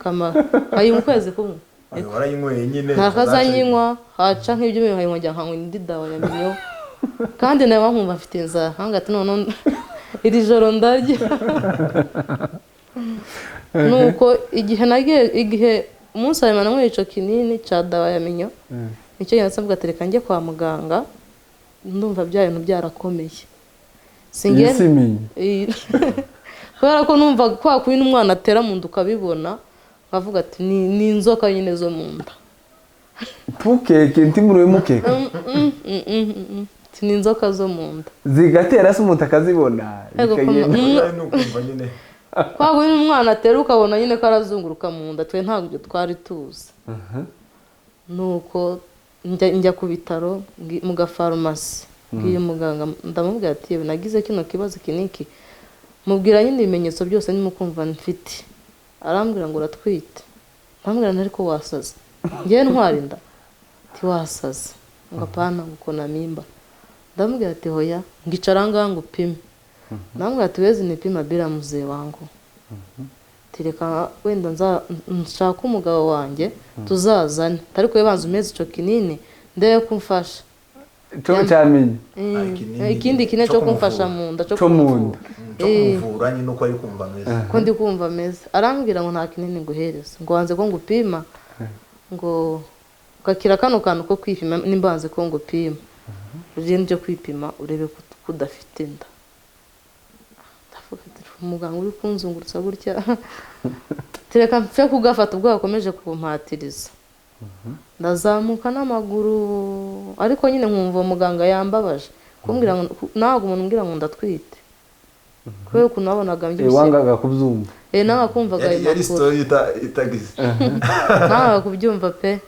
S3: Kama ayi mu kwezi kumwe.
S2: Warayinyweye nyine.
S3: Ntakazanyinywa haca nk'ibyumweru nkanywa njya nkanywa indi dawa ya menyo. Kandi nawe nkumva mfite inzara nkanga ati none iri joro ndarya. Nuko igihe nagiye igihe umunsi wa nyuma ico kinini ca dawa ya menyo. Nicyo yanasabwa ati reka njye kwa muganga ndumva bya bintu byarakomeye. Singiye kubera ko numva kwa kuyi n'umwana atera mu nda ukabibona nkavuga ati ni inzoka nyine zo mu nda.
S1: Tukeke ntimuruwe mukeke.
S3: Ni inzoka zo mu nda.
S1: Zigatera se umuntu akazibona.
S3: Kwa kuyi n'umwana atera ukabona nyine ko arazunguruka mu nda twe ntabwo ibyo twari tuzi. Nuko njya ku bitaro mu gafarumasi ngiye muganga ndamubwira ati nagize kino kibazo kiniki, mubwira nyine ibimenyetso byose ndimo kumva mfite. Arambwira ngo uratwite. Ndamubwira nti ariko wasaze. Ngiye ntwara inda. Ati wasaze. Ngo apana ngo na mimba. Ndamubwira ati hoya ngicara ngaha ngo upime. Ndamubwira ati wezi nipima bila mzee wangu. Tireka wenda nshaka umugabo wanjye tuzazane. Ariko we banza umeze ico kinini ndebe kumfasha.
S1: Cyo cyamenye.
S3: Ikindi kinene cyo kumfasha mu nda cyo kumuvura.
S2: Cyo kumuvura nyine uko ari kumva ameze.
S3: Ko ndi kumva ameze. Arambwira ngo nta kinini nguhereza. Ngo wanze ko ngupima. Ngo ukakira kano kantu ko kwipima nimbanze ko ngupima. Ugende cyo kwipima urebe ko udafite inda. Ndavuga ati umuganga uri kunzungurutsa gutya. Tereka mfe kugafata ubwo akomeje kumpatiriza. Ndazamuka n'amaguru ariko nyine nkumva muganga yambabaje kumbwira ngo ntabwo umuntu umbwira ngo ndatwite. Kubera ukuntu nabonaga mbyibushye.
S1: Wangaga kubyumva.
S3: Nanga kumvaga ayo makuru.
S2: Yari story itagize.
S3: Nanga kubyumva pe.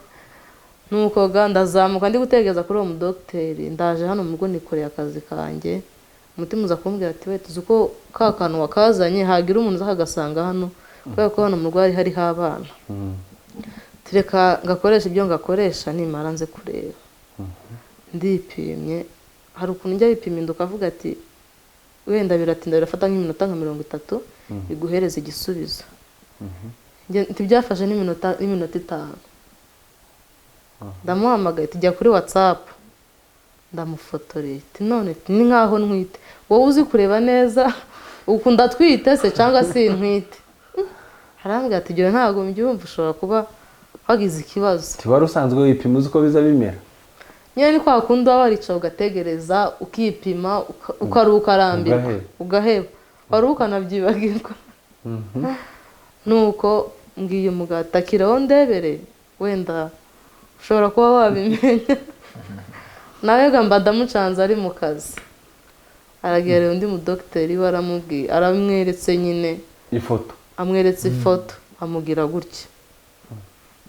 S3: Nuko ga ndazamuka ndi gutegereza kuri uwo mudokiteri ndaje hano mu rugo nikoreye akazi kanjye. Umutima uza kumbwira ati we tuzi uko ka kantu wakazanye hagira umuntu uza hano kubera ko hano mu rugo hari abana. Tureka ngakoresha ibyo ngakoresha nimara nze kureba. Ndipimye hari ukuntu njya bipima inda ukavuga ati wenda biratinda birafata nk'iminota nka 30 biguhereza igisubizo. Ntibyafashe n'iminota 5. Ndamuhamagaye tujya kuri WhatsApp ndamufotoreye ati none ni nkaho ntwite wowe uzi kureba neza ukunda twite se cyangwa si ntwite. Arambwira ati ibyo ntabwo mbyumva ushobora kuba wagize ikibazo.
S1: Tiwari usanzwe wipima uzi uko biza bimera.
S3: Nyine ni kwa kundi waba waricaye ugategereza ukipima ukaruhuka arambirwa ugaheba waruhuka ukanabyibagirwa. Nuko ngiye umugati akiraho ndebere wenda ushobora kuba wabimenya. Nawe gamba ndamucanze ari mu kazi. Aragera undi mu docteur baramubwiye aramweretse nyine
S1: ifoto.
S3: Amweretse ifoto amubwira gutya.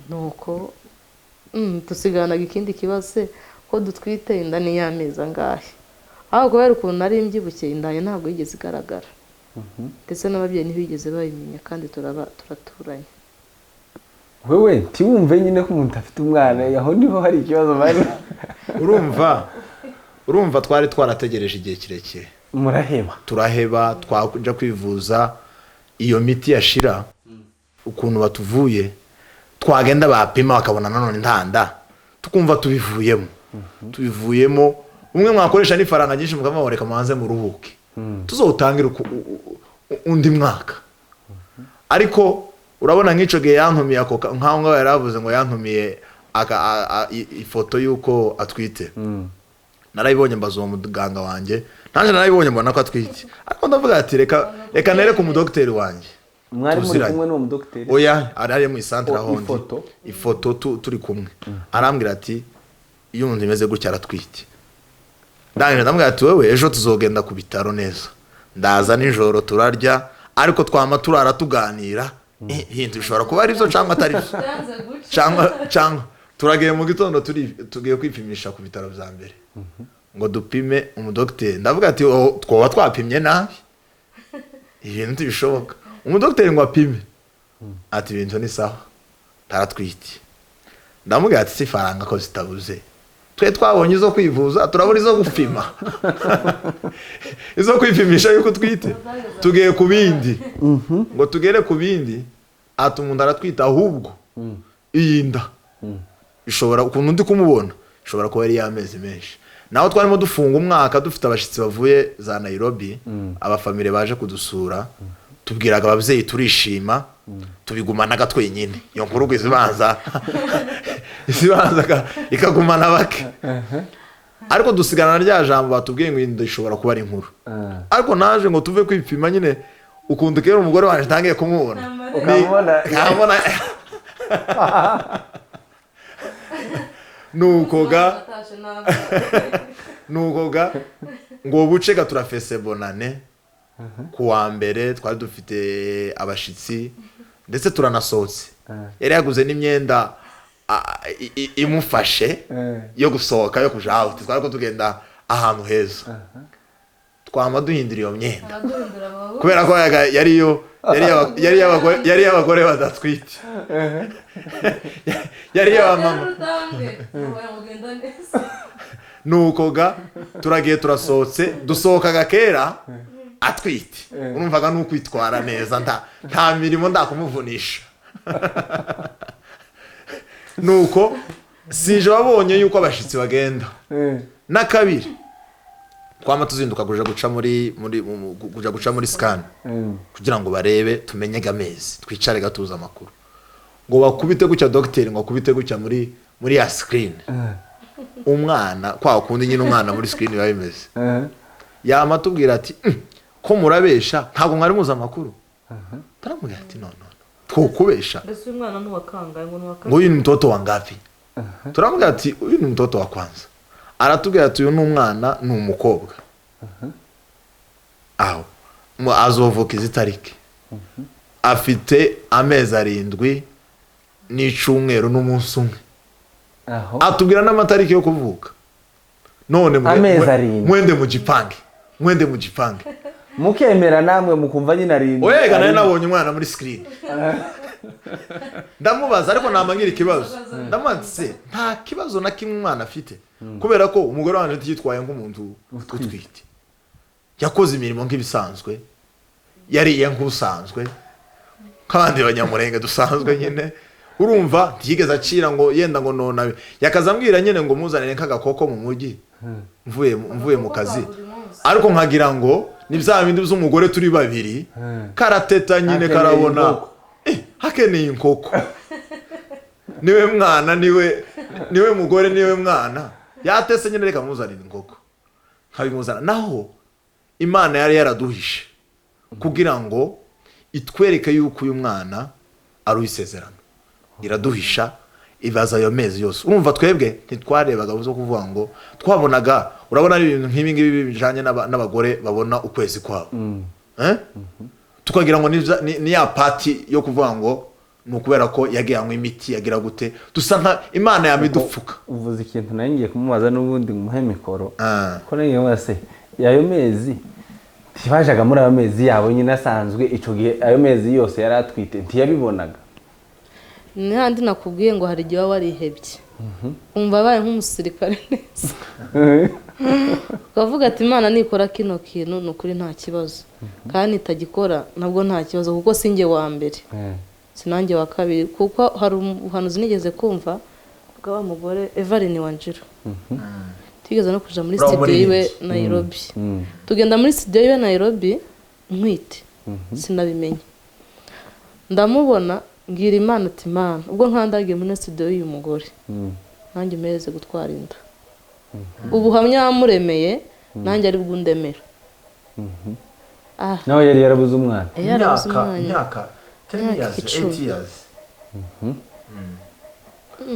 S3: Nuko tusiganaga ikindi kibazo ko dutwite inda ni y'amezi angahe. Aho kubera ukuntu nari mbyibushye inda ntabwo yigeze igaragara. Ndetse n'ababyeyi ntibigeze bayimenya kandi turaturanye.
S1: Wewe ntiwumve nyine ko umuntu afite umwana, aho niho hari ikibazo bari.
S2: Urumva twari twarategereje igihe kirekire.
S1: Muraheba.
S2: Turaheba, twajya kwivuza iyo miti yashira, ukuntu batuvuye, twagenda bapima bakabona nanone ntanda, tukumva tubivuyemo. Umwe mwakoresha n'ifaranga nyinshi, mukavuga reka mubanze muruhuke, tuzawutangire undi mwaka. Ariko urabona nk'icyo gihe yantumiye ako nk'aho ngaho yari avuze ngo yantumiye ifoto y'uko atwite. Narayibonye, mbaza uwo muganga wanjye, nanjye narayibonye mbona ko atwite, ariko ndavuga ati reka nereke umudogiteri wanjye.
S1: Mwari muri
S2: Tuziranye.
S1: kumwe n'uwo mudogiteri?
S2: Oya, ari mu isantere.
S1: Oh,
S2: aho ndi.
S1: Ifoto?
S2: Ifoto turi kumwe, arambwira ati iyo umuntu imeze gutya aratwite. Ndangije ndamubwira ati wowe ejo tuzogenda ku bitaro neza. Ndaza nijoro turarya, ariko twama turara tuganira. Ibintu bishobora kuba ari byo cyangwa atari byo, cyangwa turagiye mu gitondo, tugiye kwipimisha ku bitaro bya mbere ngo dupime umudogiteri. Ndavuga ati "Oh, twoba twapimye nabi, ibintu ntibishoboka." Umudogiteri ngo apime ati ibintu ni sawa, taratwite. Ndamubwira ati si ifaranga ko zitabuze, twe twabonye izo kwivuza, turabona izo gupima, izo kwipimisha yuko utwite, tugiye ku bindi. Ngo tugere ku bindi, ati umuntu aratwita, ahubwo iyi nda ishobora, ukuntu ndi kumubona, ishobora kuba ari iy'amezi menshi. Naho twarimo dufunga umwaka, dufite abashyitsi bavuye za Nairobi, abafamire baje kudusura, tubwiraga ababyeyi turishima, tubigumanaga twenyine. Iyo nkuru ngo izibanza ikagumana bake, ariko dusigarana rya jambo batubwiye ngo inda ishobora kuba ari inkuru. Ariko naje ngo tuve kwipima nyine, ukuntu kera umugore wanjye ntangiye kumubona.
S1: Ukamubona.
S2: Nkamubona, nuko ga ngo buce ga turafese bonane. Ku wa mbere twari dufite abashitsi, ndetse turanasohotse, yari yaguze n'imyenda imufashe yo gusohoka, yo kuja out. Twari ko tugenda ahantu heza, twama duhindura iyo myenda kubera ko yari yari iy'abagore badatwite, yari iy'abamama. Nuko ga turagiye, turasohotse, dusohokaga kera atwite. Urumvaga nukwitwara neza, nta mirimo ndakumuvunisha. Nuko sije wabonye yuko abashitsi bagenda na kabiri, twama tuzinduka kuja guca muri muri mu- kuja guca muri scan kugira ngo barebe, tumenye amezi, twicare gatuza amakuru. Ngo bakubite gutya dogiteri, ngo akubite gutya muri ya screen, umwana kwa kundi nyine umwana muri screen biba bimeze, yama tubwira ati ko murabesha, ntabwo mwari muzi amakuru." Taramubwira ati no, no, no, twokubesha?"
S3: Mbese uyu mwana ni uwakangaye? Ngo ni uwa
S2: Ngo uyu ni mtoto wa ngapi? Turamubwira ati uyu ni mtoto wa kwanza. Aratubwira ati uyu ni umwana, ni umukobwa, aho azovuka izi tariki, afite amezi 7 n'icumweru n'umunsi umwe.
S1: Aho.
S2: Atubwira n'amatariki yo kuvuka. None
S1: Amezi 7.
S2: Mwende mujipange, mwende mujipange.
S1: Mukemera namwe mukumva nyine 7.
S2: Oyega nawe nabonye umwana muri screen, ndamubaza, ariko namangira ikibazo, ndamubaza se nta kibazo na kimwe umwana afite, kubera ko umugore wanjye atitwaye nk'umuntu utwite, yakoze imirimo nk'ibisanzwe, yariye nk'usanzwe, nk'abandi banyamurenge dusanzwe nyine. Urumva ntiyigeze acira ngo yenda ngo nonabe, yakaza ambwira nyine ngo muzanire nk'agakoko mu mujyi mvuye mu kazi, ariko nkagira ngo ni bya bindi by'umugore turi babiri, karateta nyine.
S1: Hakeneye
S2: Karabona
S1: inkoko.
S2: Hakeneye inkoko, niwe mwana, niwe mugore, niwe mwana yatese nyine, reka muzanire inkoko, nkabimuzana. Naho Imana yari yaraduhishe kugira ngo itwereke yuko uyu mwana ari uw'isezerano, iraduhisha ibaza ayo mezi yose. Urumva twebwe ntitwarebaga zo kuvuga ngo twabonaga, urabona ari ibintu nk'ibi ngibi bijanye n'abagore babona ukwezi kwabo, eh? Tukagira ngo ni ya pati yo kuvuga ngo ni ukubera ko yagiye anywa imiti, yagira gute, dusa nka Imana yamidupfuka.
S1: Uvuze ikintu nari ngiye kumubaza n'ubundi, muhe mikoro.
S2: Ah.
S1: Ko nari ngiye kumubaza se ayo mezi ntibajaga muri ayo mezi yabo nyine asanzwe, ico gihe ayo mezi yose yari atwite ntiyabibonaga?
S3: Ni handi nakubwiye ngo hari igihe waba warihebye, wumva abaye nk'umusirikare neza, ukavuga ati Imana nikora kino kintu ni ukuri nta kibazo, kandi itagikora nabwo nta kibazo, kuko si njye wa mbere, sinanjye wa kabiri. Kuko hari ubuhanuzi nigeze kumva bwa wa mugore Evelyn Wanjiru, tugeze no kuja muri
S2: Uriya
S3: studio yiwe
S2: muririmbyi.
S3: Nairobi, tugenda muri studio yiwe Nairobi ntwite, sinabimenye. Ndamubona, mbwira Imana ati: "Imana, ubwo nkandagiye muri studio y'uyu mugore, nanjye umereze gutwara inda. Ubuhamya wamuremeye nanjye ari bwundemera." Ah.
S1: Nawe yari yarabuze umwana?
S3: Yarabuze
S2: Imyaka
S3: umwanya.
S2: Imyaka 10
S3: Imyaka
S2: years,
S3: 10.
S2: 8 years.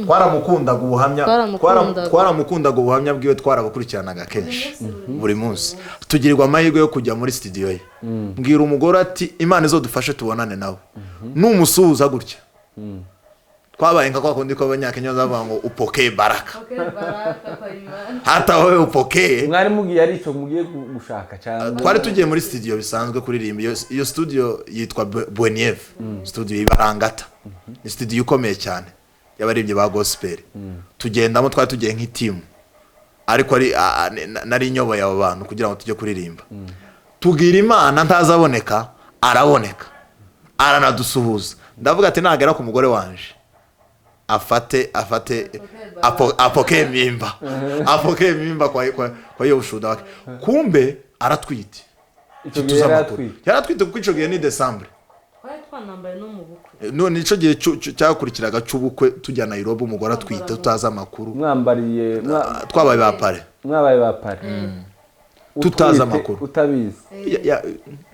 S2: Twaramukundaga ubuhamya.
S3: Twaramukundaga.
S2: Twaramukundaga, ubuhamya bwiwe twarabukurikiranaga kenshi buri munsi, tugirirwa amahirwe yo kujya muri studio ye. Mbwira umugore ati: "Imana izodufashe tubonane nawe numusuhuza gutya." Twabaye nka kwa kundi kw'Abanyakenya bavuga ngo "Upokee baraka", hata wowe upokee.
S1: Mwari mugiye ari icyo mugiye gushaka cyangwa?
S2: Twari tugiye muri studio bisanzwe kuririmba. Iyo studio yitwa Buenieve Studio, ibarangata, ni studio ikomeye cyane y'abaririmbyi ba gospel. Tugendamo, twari tugiye nk'iteam, ariko ari nari nyoboye abo bantu kugira ngo tujye kuririmba. Tubwira Imana ntazaboneka, araboneka, aranadusuhuza. Ndavuga ati: "Nagera ku mugore wanje afate apokee mimba, apokee mimba kwa hiyo ushuhuda wake." Kumbe aratwite.
S1: Icyo gihe
S2: Tuzi
S1: yari
S2: amakuru.
S1: atwite?
S2: Yaratwite, kuko icyo gihe ni Décembre.
S3: Twari twanambaye no mu bukwe.
S2: None icyo gihe cyakurikiraga cy'ubukwe, tujya Nairobi umugore atwite, tutazi amakuru.
S1: Mwambariye
S2: Twabaye ba parrain.
S1: Mwabaye ba parrain.
S2: Tutazi
S1: Utwite,
S2: amakuru.
S1: utabizi.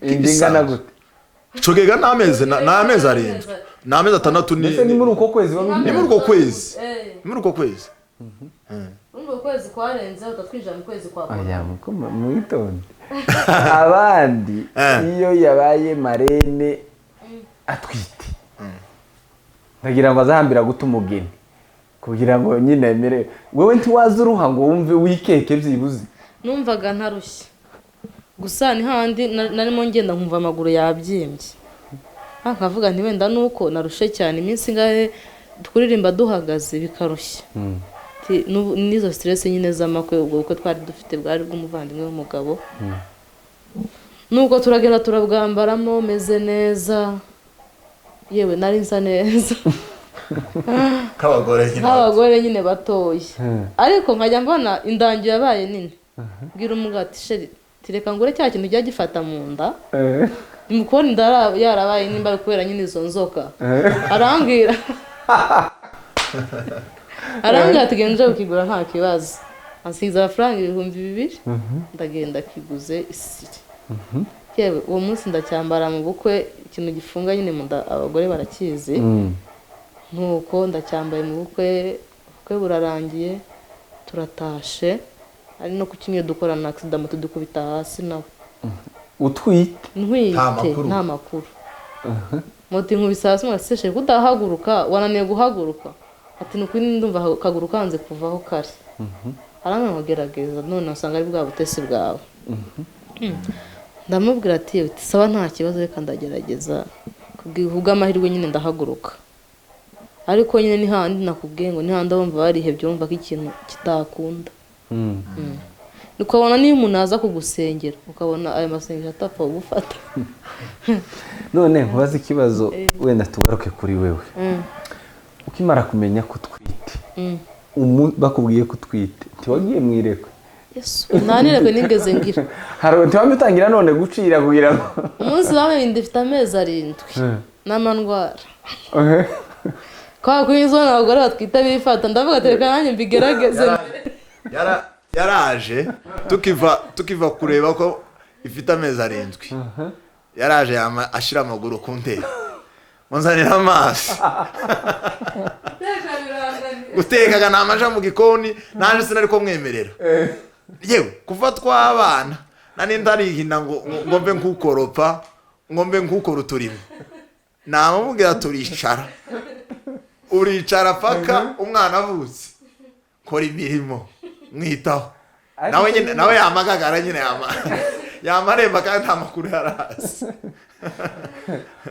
S1: Inda ingana gute?
S2: Icyo gihe ni amezi 7, ni amezi 6 ni
S1: Mbese ni muri uko kwezi
S2: Ni
S1: wabimenye?
S2: muri uko kwezi, ni muri uko kwezi.
S3: Urumva ukwezi kwarenze utatwinjira mu kwezi kwa
S1: Oya, muko mwitonde. Abandi iyo yabaye marraine atwite, ndagira ngo azahambira guta umugeni kugira ngo nyine emere. Wewe ntiwaza uruha ngo wumve wikeke byibuze?
S3: Numvaga ntarushye, gusa ni handi narimo ngenda nkumva amaguru yabyimbye. Ah, nkavuga nti wenda nuko narushe cyane, iminsi ingahe kuririmba duhagaze bikarushya. Ti, n'izo stress nyine z'amakwe, ubwo bukwe twari dufite bwari bw'umuvandimwe w'umugabo. Nuko turagenda turabwambaramo meze neza, yewe nari nsa neza.
S2: K'abagore nyine.
S3: Nk'abagore nyine batoya, ariko nkajya mbona indangi yabaye nini. Mbwira umugabo ati: "Chéri, tireka ngure cya kintu kijya gifata mu nda." Ndi kubona inda yarabaye nimba ari kubera nyine izo nzoka. Arambwira ati: "Genda uje kukigura nta kibazo." Ansigiza amafaranga 2000, ndagenda kiguze isiri. Yewe, uwo munsi ndacyambara mu bukwe, ikintu gifunga nyine mu nda abagore barakizi. Nuko ndacyambaye mu bukwe, ubukwe burarangiye, turatashe, ari no ku cyumweru, dukorana accident, moto dukubita hasi nawe.
S1: Utwite?
S3: Ntwite.
S2: Nta makuru.
S3: Nta makuru. Moto inkubise hasi, muraseshe kudahaguruka, wananiwe guhaguruka. Ati: "Ni ukuri ndumva akaguru kanze kuvaho kare." Arambwira ngo: "Gerageza none usanga ari bwa butesi bwawe." Ndamubwira ati: "Sawa, nta kibazo, reka ndagerageza." Kubw'amahirwe nyine ndahaguruka, ariko nyine ni handi nakubwiye ngo ni handi wumva warihebye, wumva ko ikintu kitakunda. Ukabona niyo umuntu aza kugusengera, ukabona ayo masengesho atapfa kugufata.
S1: None nkubaze ikibazo, wenda tugaruke kuri wewe. Ukimara kumenya ko utwite, bakubwiye ko utwite, ntiwagiye mu irekwe?
S3: Yesu, nta nirekwe nigeze ngira.
S1: Hari ntiwamye utangira none gucira kugira ngo
S3: Umunsi bamenye inda ifite amezi 7 n'amandwara kwa kuri izo abagore batwite bifata, ndavuga ati: "Reka nanjye mbigerageze."
S2: Yaraje tukiva kureba ko ifite amezi 7, yaraje yama ashyira amaguru ku ntebe ngo: "Nzanira amazi." Gutekaga ni amaja mu gikoni, naje sinari ko mwemerera. Yewe, kuva twabana nani ndarihina ngo mbe nkukoropa, ngo mbe nkukora uturimo. Namubwira: "Turicara, uricara paka umwana avutse, kora imirimo, mwitaho." Nawe nyine, nawe yamagagara nyine, yama aremba kandi nta makuru yarazi.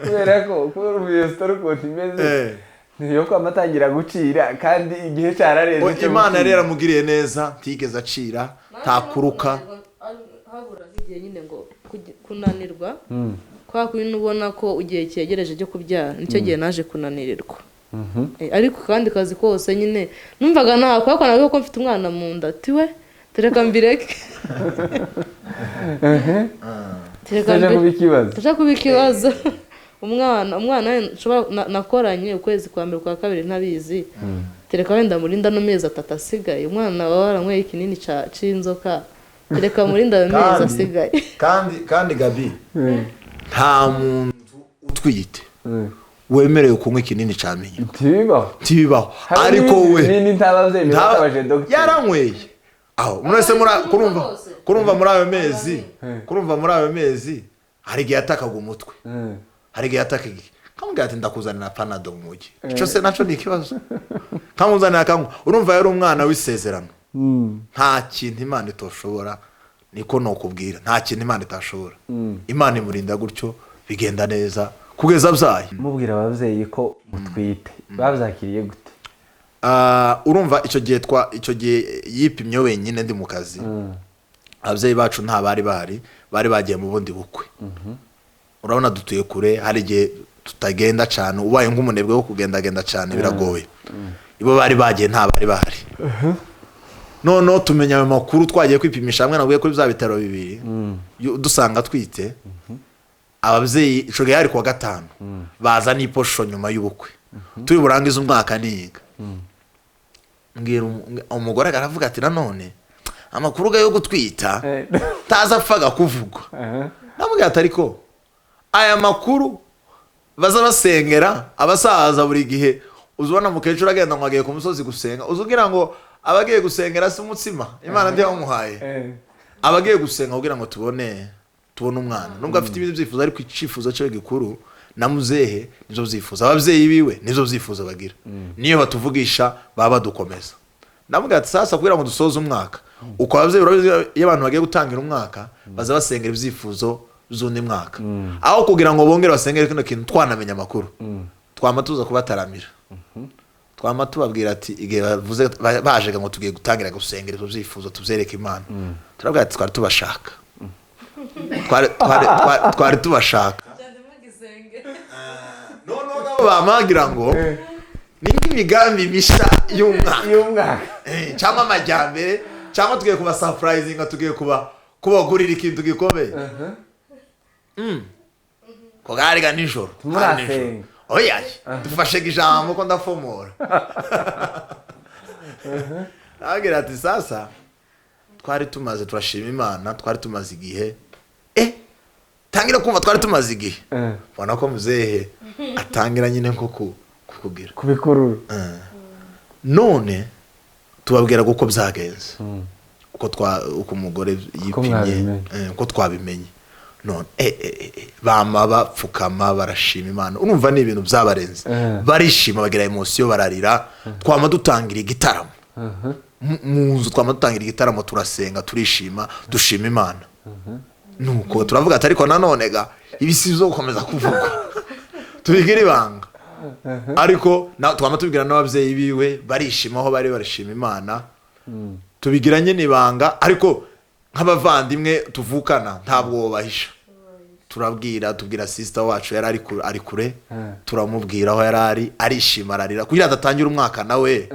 S1: Kubera ko kubera ubu iyo story ukuntu imeze. Niyo ko amatangira gucira kandi igihe cyararenze
S2: O,
S1: cyo
S2: Imana yari
S1: gucira.
S2: yaramugiriye neza, ntigeze acira, ntakuruka.
S3: Habura nk'igihe nyine ngo kunanirwa kwa kundi ubona ko igihe cyegereje cyo kubyara, nicyo gihe naje kunanirirwa. Ariko kandi kazi kose nyine numvaga nta kubera ko nawe ko mfite umwana mu nda, tiwe tereka mbireke. Tereka
S1: Tutaje kuba ikibazo.
S3: Tutaje kuba ikibazo. Umwana we nshobora nakoranye ukwezi kwa mbere, kwa kabiri ntabizi, tereka wenda murinda no mezi 3 asigaye. Umwana waba waranyweye ikinini c'inzoka, tereka murinda ayo mezi asigaye.
S2: Kandi Gabi, nta muntu utwite wemerewe kunywa ikinini ca minyo.
S1: Ntibibaho.
S2: Ntibibaho.
S1: Hari
S2: Ariko we
S1: n'ibindi ntababyemera batabaje dogiteri.
S2: Yaranyweye aho mwese kurumva kurumva muri ayo mezi, kurumva muri ayo mezi hari igihe yatakaga umutwe, hari igihe yatakaga iki, kamubwira ati ndakuzanira Panado mu mujyi, icyo se naco ni ikibazo, kamuzanira akanywa. Urumva yari umwana w'isezerano. Nta kintu Imana itoshobora, niko nokubwira, nta kintu Imana itashobora. Imana imurinda gutyo, bigenda neza kugeza abyaye.
S1: Mubwira ababyeyi ko mutwite, babyakiriye gute?
S2: Urumva icyo gihe icyo gihe yipimye wenyine ndi mu kazi, ababyeyi bacu nta bari bahari, bari bagiye mu bundi bukwe. Urabona dutuye kure, hari igihe tutagenda cyane, ubaye nk'umunebwe wo kugendagenda cyane biragoye. Ibo bari bagiye, nta bari bahari. Noneho tumenya ayo makuru twagiye kwipimisha hamwe nabwiye kuri bya bitaro bibiri, dusanga twite. Ababyeyi icyo gihe hari kuwa gatanu, baza n'iposho nyuma y'ubukwe, turi burangize umwaka niga. Mbwira umugore, aravuga ati nanone amakuru yo gutwita taza apfaga kuvugwa. Namubwira ati ariko aya makuru baza basengera abasaza buri gihe, uzubona mukecuru agenda ngo agiye ku musozi gusenga, uzugira ngo abagiye gusengera si umutsima Imana ntiyamuhaye, abagiye gusenga kugira ngo tubone umwana, nubwo afite ibindi byifuzo, ariko icyifuzo cye gikuru na muzehe nibyo byifuzo, ababyeyi biwe nibyo byifuzo bagira, niyo batuvugisha baba badukomeza. Namubwira ati sasa kugira ngo dusoze umwaka uko ababyeyi, urabizi iyo abantu bagiye gutangira umwaka baza basengera ibyifuzo z'undi mwaka, aho kugira ngo bongere basengere kino kintu twanamenya amakuru, twama tuza kubataramira, twama tubabwira ati igihe bavuze baje ngo tugiye gutangira gusengera ibyo byifuzo tubyereke Imana, turabwira ati twari tubashaka, twari tubashaka. Noneho nabo bamagira ngo ni nk'imigambi misha y'umwaka
S1: y'umwaka,
S2: cyangwa amajyambere, cyangwa tugiye kuba surprisinga, tugiye kubagurira ikintu gikomeye. Ko gariga nijoro.
S1: Murasenga.
S2: Oya, dufashe ijambo ko ndafomora. Agira ati sasa twari tumaze, turashima Imana, twari tumaze igihe, tangira kumva twari tumaze igihe, ubona ko muzehe atangira nyine nko kukugira
S1: kubikurura.
S2: None tubabwira uko byagenze, uko uko umugore yipimye,
S1: mwabimenye.
S2: Uko twabimenye. None bama bapfukama barashima Imana, urumva ni ibintu byabarenze, barishima, bagira emotion, bararira. Twama dutangira igitaramo mu nzu, twama dutangira igitaramo, turasenga, turishima, dushima Imana. Nuko turavuga ati ariko nanone ga ibi si byo gukomeza kuvugwa, tubigira ibanga. Ariko twama tubwira n'ababyeyi biwe, barishima aho bari, barishima Imana, tubigira nyine ibanga. Ariko nk'abavandimwe tuvukana ntabwo bahisha, turabwira, tubwira sister wacu yari ari kure, turamubwira aho yari ari, arishima, ararira kugira adatangira umwaka nawe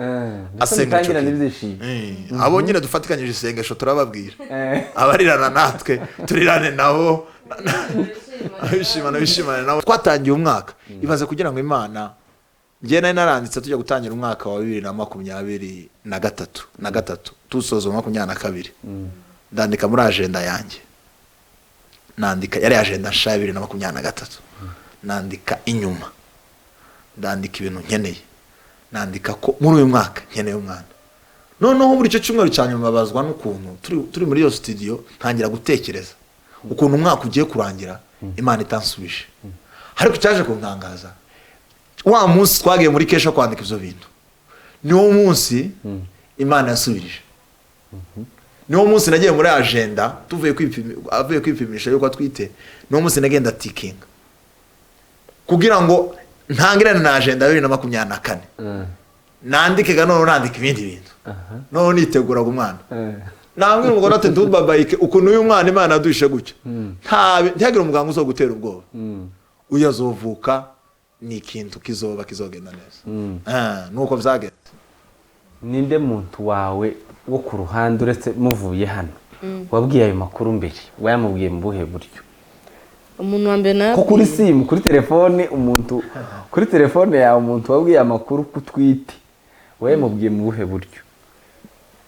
S2: asenga ico
S1: asenga
S2: kintu.
S1: N'ibyishimo.
S2: Abo nyine dufatikanyije isengesho turababwira, abarirana natwe turirane nabo, abishimana bishimane nabo. Twatangiye umwaka ibaze kugira ngo Imana, njye nari naranditse tujya gutangira umwaka wa 2023 tusoza 22, ndandika muri agenda yanjye, nandika yari agenda nsha ya 2023, nandika inyuma, ndandika ibintu nkeneye, nandika ko muri uyu mwaka nkeneye umwana. Noneho muri icyo cyumweru cya nyuma babazwa n'ukuntu turi muri iyo studio, ntangira gutekereza ukuntu umwaka ugiye kurangira Imana itansubije. Ariko cyaje kuntangaza, wa munsi twagiye muri kesha kwandika ibyo bintu, niwo munsi Imana yasubirije. Niwo munsi nagiye muri agenda, tuvuye avuye kwipimisha yuko atwite, niwo munsi nagenda tikinga kugira ngo Ntangirane na agenda 2024, nandike ga none nandika ibindi bintu, none niteguraga umwana. Nambwira umugore ati: "Ntubabayike ukuntu uyu mwana Imana yaduhishe gutya, ntihagire umuganga uzo gutera ubwoba, uyu azovuka ni ikintu kizoba kizogenda neza." Ah, nuko vyagenze.
S1: Ninde muntu wawe wo ku ruhande, uretse muvuye hano, wabwiye ayo makuru mbere? Wayamubwiye mu buhe buryo?
S3: Umuntu wa mbere
S1: Ko kuri
S3: nayabwiye
S1: simu, kuri telefone, umuntu kuri telefone yawe, umuntu wabwiye amakuru ko utwite, wayamubwiye mu buhe buryo?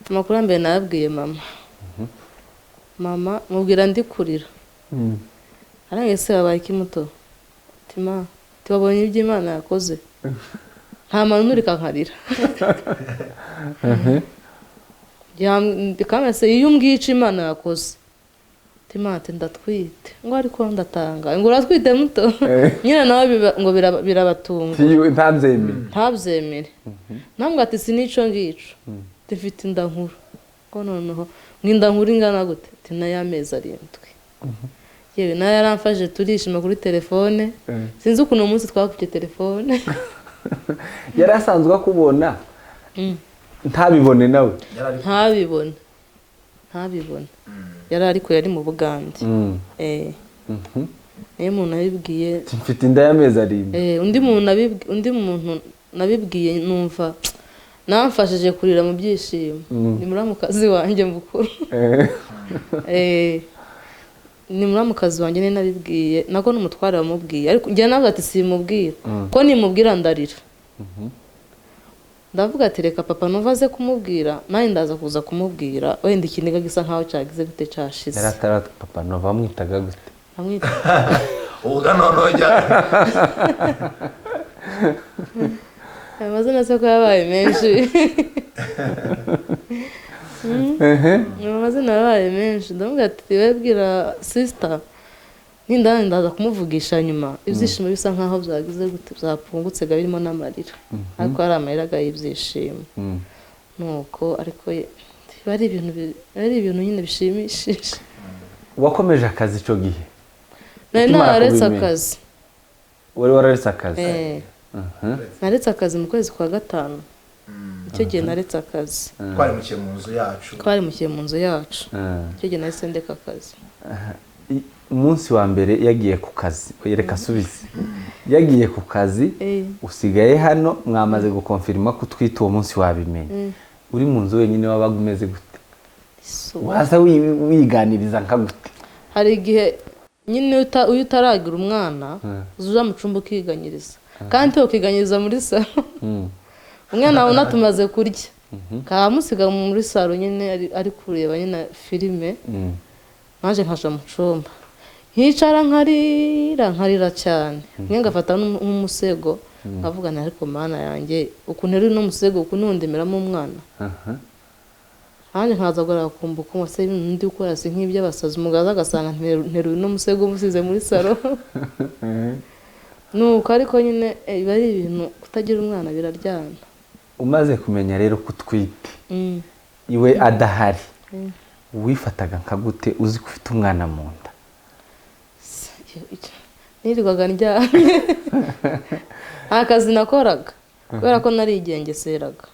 S3: Amakuru ya mbere nayabwiye mama. Mama mubwira ndi kurira. Arangije: "Se wabaye iki muto?" Tima tibabonye ibyo Imana yakoze, nta mpamvu nturika nkarira. Kandi se iyo umbwiye icyo Imana yakoze, tima ati: "Ndatwite." Ngo: "Ariko ndatanga." Ngo: "Uratwite muto?" Nyine nawe ngo birabatunga.
S1: Ntabyemere.
S3: Ntabyemere. Ntabwo ati: "Si n'icyo ngicyo, dufite inda nkuru." Ngo: "Noneho ngo inda nkuru ingana gute?" Ati: "N'ay'amezi 7." Yewe, nawe yaramfashe, turishima kuri telefone. Sinzi ukuntu uwo munsi twakubye telefone.
S1: Yari asanzwe akubona, ntabibone nawe?
S3: Ntabibone, ntabibone. Yari, ariko yari mu Bugande. Niyo muntu abibwiye.
S1: Mfite inda y'amezi 7.
S3: Undi muntu nabibwiye numva namfashije kurira mu byishimo ni muramukazi wanjye mukuru. Ni muramukazi wanjye niwe nabibwiye, nako n'umutware wamubwiye, ariko njye nawe ati: "Simubwira, ko nimubwira ndarira." Ndavuga ati: "Reka papa numva aze kumubwira, nanjye ndaza kuza kumubwira wenda ikiniga gisa nkaho cyagize gute, cyashize."
S1: Yari atara papa Nova, wamwitaga gute?
S3: Amwita
S2: Ubwo noneho jya
S3: Ayo mazina se ko yabaye menshi? Ayo mazina yabaye menshi. Ndavuga ati: "Webwira sister, ninda ndaza kumuvugisha nyuma ibyishimo bisa nkaho byagize gute, byapfungutse ga birimo n'amarira, ariko ari amarira ga y'ibyishimo." Nuko ariko biba ari ibintu ari ibintu nyine bishimishije.
S1: Wakomeje akazi icyo gihe?
S3: Nari
S1: Ukimara
S3: nararetse
S1: kubimenya.
S3: akazi.
S1: Wari wararetse akazi?
S3: Eh. Naretse akazi mu kwezi kwa gatanu, icyo gihe naretse akazi.
S2: Twarimukiye mu nzu yacu.
S3: Twarimukiye mu nzu yacu. Icyo gihe nahise ndeka akazi.
S1: Umunsi wa mbere yagiye ku kazi, reka asubize, yagiye ku kazi, usigaye hano, mwamaze gukonfirima ko utwite, uwo munsi wabimenye uri mu nzu wenyine, wabaga umeze gute? Waza wiganiriza nka gute?
S3: Hari igihe nyine iyo utaragira umwana uza mu cyumba ukiganyiriza, kandi ukiganyiriza muri salo. Umwana wabona tumaze kurya, kamusiga muri salo nyine ari kureba nyine filime, naje nkaja mu cyumba nkicara nkarira, nkarira cyane. Mwe ngafata nk'umusego nkavuga nti: "Ariko Mana yanjye, ukuntu uri n'umusego, ukuntu ndemeramo umwana." Nanjye nkaza kumva uko se ibintu ndi gukora si nk'iby'abasazi. Umugabo aza agasanga nteruye n'umusego musize muri salo. Nuko ariko nyine biba ari ibintu, kutagira umwana biraryana.
S1: Umaze kumenya rero ko utwite, iwe adahari, wifataga nka gute uzi ko ufite umwana mu nda?
S3: Nirirwaga ndyamye, nta kazi nakoraga kubera ko narigengeseraga.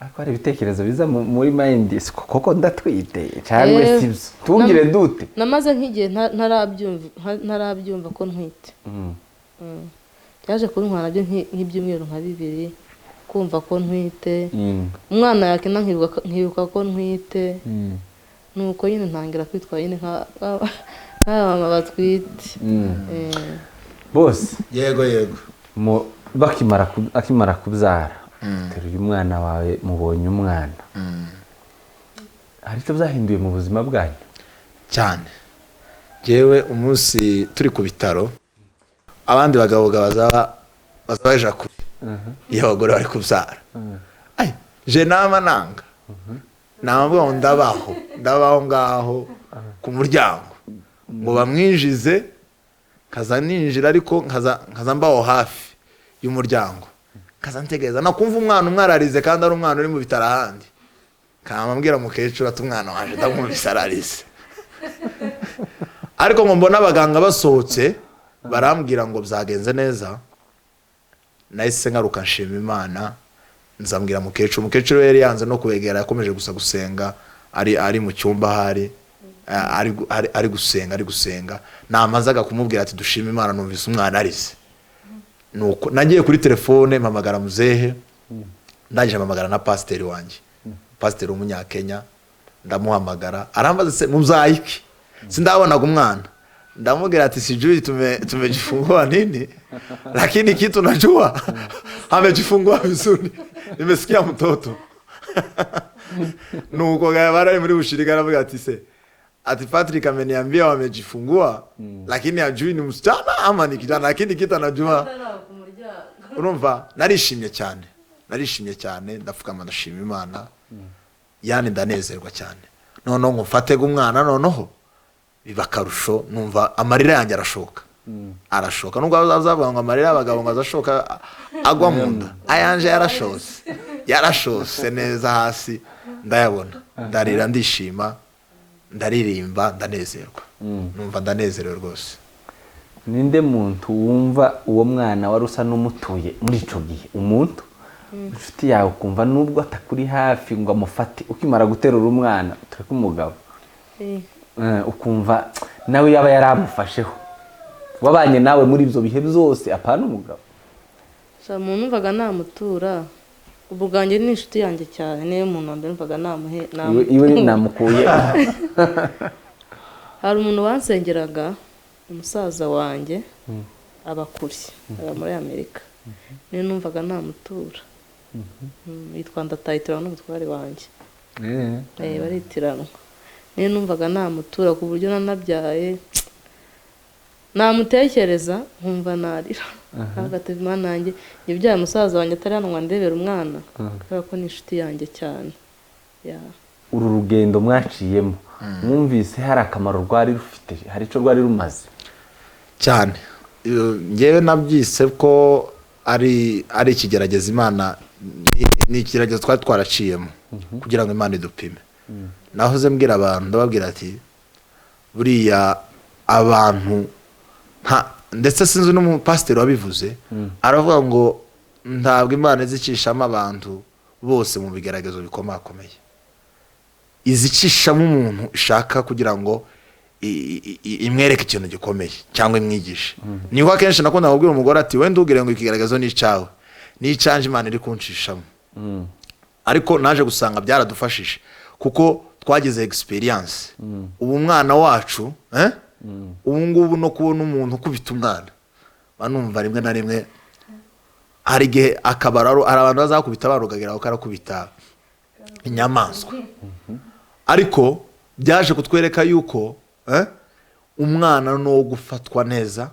S1: Ariko hari ibitekerezo biza muri mind, si koko ndatwite cyangwa si byo, tubwire dute?
S3: Namaze nk'igihe ntarabyumva ko ntwite. Byaje kuntwara nabyo nk'ibyumweru nka 2 kumva ko ntwite. Umwana yakina nkibuka ko ntwite. Nuko nyine ntangira kwitwara nyine nk'abamama batwite.
S1: Bose
S2: Yego, yego.
S1: Akimara kubyara, teruye umwana wawe, mubonye umwana, hari icyo byahinduye mu buzima bwanyu?
S2: Cyane. Yewe, umunsi turi ku bitaro, abandi bagabo baza baja kure iyo abagore bari kubyara. Ai, je nama nanga namubwira ngo ndabaho ngaho ku muryango ngo bamwinjize, nkaza ninjira, ariko nkaza mbaho hafi y'umuryango, nkaza ntegereza nakumva umwana umwe ararize kandi ari umwana uri mu bitaro ahandi, kamambwira mukecuru ati: "Umwana waje ndamwumvise ararize." Ariko ngo mbone abaganga basohotse barambwira ngo byagenze neza. Nahise ngaruka nshima Imana, nzambwira mukecuru. Mukecuru we yari yanze no kubegera, yakomeje gusa gusenga ari mu cyumba ahari, ari gusenga, ari gusenga. Namazaga kumubwira ati dushime Imana, numvise umwana arize. Nuko nagiye kuri telefone mpamagara muzehe, ndangije mpamagara na pasiteri wanjye, pasiteri w'umunyakenya. Ndamuhamagara, arambaza se mubyaye iki, sindabonaga umwana. Ndamubwira ati sijui tumejifungua nini, lakini kitu najua amejifungua vizuri, nimesikia mtoto. Nuko bari muri bushirika, aravuga ati se ati Patrick ameniambia wamejifungua, lakini hajui ni msichana ama ni kijana, lakini kitu anajua. Urumva narishimye cyane, narishimye cyane, ndapfukama ndashima Imana, yani ndanezerwa cyane. Noneho ngo mfate umwana, noneho biba akarusho, numva amarira yanjye arashoka, arashoka. Nubwo bazavuga ngo amarira y'abagabo ngo azashoka agwa mu nda, ayanje yarashose, yarashose neza hasi ndayabona. Ndarira, ndishima, ndaririmba, ndanezerwa, numva ndanezerewe rwose.
S1: Ninde muntu wumva uwo mwana wari usa n'umutuye muri icyo gihe, umuntu inshuti yawe ukumva nubwo atakuri hafi ngo amufate ukimara guterura umwana, tureke umugabo, ukumva nawe yaba yaramufasheho, wabanye nawe muri ibyo bihe byose, apana umugabo?
S3: Sha, umuntu numvaga namutura ubu bwanjye ni inshuti yanjye cyane, niyo muntu wa mbere numvaga namuhe.
S1: Iwe namukuye.
S3: Hari umuntu wansengeraga, umusaza wanjye, aba kure, aba muri Amerika, niyo numvaga namutura. Yitwa Ndatayitirana n'umutware wanjye. Baritiranwa. Niyo numvaga namutura ku buryo nanabyaye namutekereza nkumva narira, ntabwo ati Imana yanjye yabyaye musaza wanjye atari hano ngo andebere umwana, kubera ko ni inshuti yanjye cyane. Ya.
S1: Uru rugendo mwaciyemo mwumvise hari akamaro rwari rufite, hari icyo rwari rumaze?
S2: Cyane. Njyewe nabyise ko ari ikigeragezo Imana, ni ikigeragezo twari twaraciyemo kugira ngo Imana idupime. Nahoze mbwira abantu, ndababwira ati buriya abantu ndetse sinzi n'umupasiteri wabivuze, aravuga ngo ntabwo Imana izicishamo abantu bose mu bigeragezo bikomakomeye, izicishamo umuntu ishaka kugira ngo imwereke ikintu gikomeye cyangwa imwigishe. Niko akenshi nakunda kubwira umugore ati wenda ntugire ngo ikigaragazo ni icyawe, ni icyanje Imana iri kunshishamo. Ariko naje gusanga byaradufashije kuko twagize experience. Ubu umwana wacu, ubu ngubu no kubona umuntu ukubita umwana banumva rimwe na rimwe hari igihe akabara, hari abantu bazakubita barugagira ko arakubita inyamaswa. Ariko byaje kutwereka yuko umwana ni uwo gufatwa neza,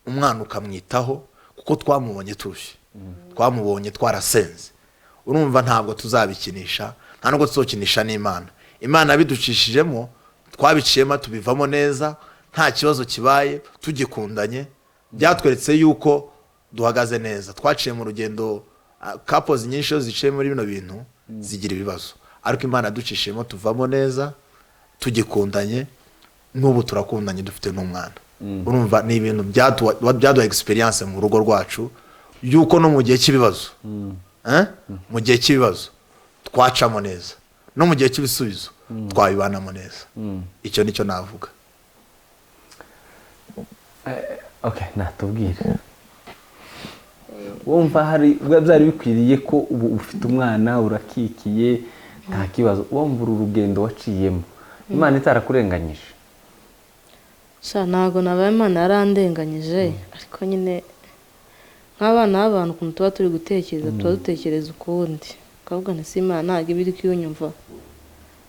S2: umwana ukamwitaho, kuko twamubonye turushye, twamubonye twarasenze. Urumva ntabwo tuzabikinisha, nta nubwo tuzokinisha n'Imana. Imana yabiducishijemo, twabiciyemo tubivamo neza, nta kibazo kibaye, tugikundanye. Byatweretse yuko duhagaze neza. Twaciye mu rugendo, couples nyinshi iyo ziciye muri bino bintu zigira ibibazo, ariko Imana yaducishijemo tuvamo neza, tugikundanye. N'ubu turakundanye, dufite n'umwana. Urumva ni ibintu byaduha experience mu rugo rwacu, yuko no mu gihe cy'ibibazo, mu gihe cy'ibibazo twacamo neza, no mu gihe cy'ibisubizo twabibanamo neza. Icyo nicyo navuga.
S1: Okay, natubwire, wumva hari byari bikwiriye ko ubu ufite umwana urakikiye nta kibazo, wumva uru rugendo waciyemo Imana itarakurenganyije?
S3: Sha, ntabwo nabaye Imana yarandenganyije, ariko nyine nk'abana b'abantu ukuntu tuba turi gutekereza, tuba dutekereza ukundi, ukavuga nti si Imana ntabwo iba iri kuyunyumva.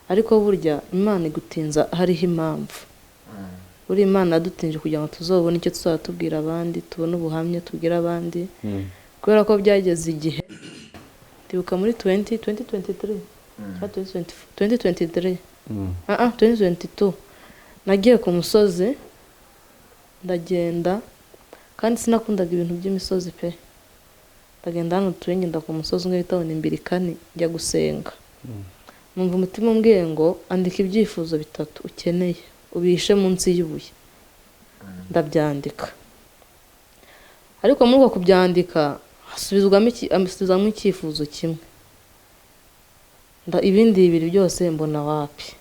S3: Ariko burya Imana igutinza hariho impamvu. Buriya Imana yadutinje kugira ngo tuzobone icyo tuzaba tubwira abandi, tubone ubuhamya tubwira abandi, kubera ko byageze igihe ndibuka muri 2023 cyangwa 2023, 2022, nagiye ku musozi ndagenda, kandi sinakundaga ibintu by'imisozi pe. Ndagenda hano tuye, ngenda ku musozi umwe bita Imbirikani, njya gusenga. Numva umutima umbwiye ngo andika ibyifuzo bitatu ukeneye ubihishe munsi y'ibuye. Ndabyandika, ariko muri uko kubyandika Asubizwamo icyifuzo kimwe, ibindi bibiri byose mbona wapi.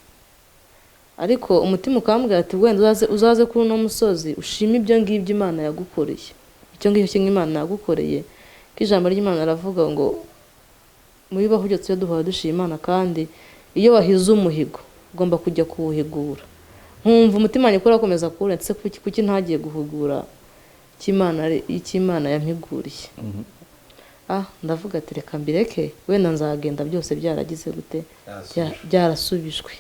S3: Ariko umutima ukambwira ati wenda uzaze kuri uno musozi ushime ibyo ngibyo Imana yagukoreye, icyo ngicyo kimwe Imana yagukoreye. Ko ijambo ry'Imana aravuga ngo muri baho byose duhora dushima Imana, kandi iyo wahize umuhigo ugomba kujya kuwuhigura. Nkumva umutima wanjye urakomeza kubura, ndetse kuki ntagiye guhugura icy'Imana yampiguriye. Ndavuga ati reka mbireke, wenda nzagenda byose byaragize gute, byarasubijwe.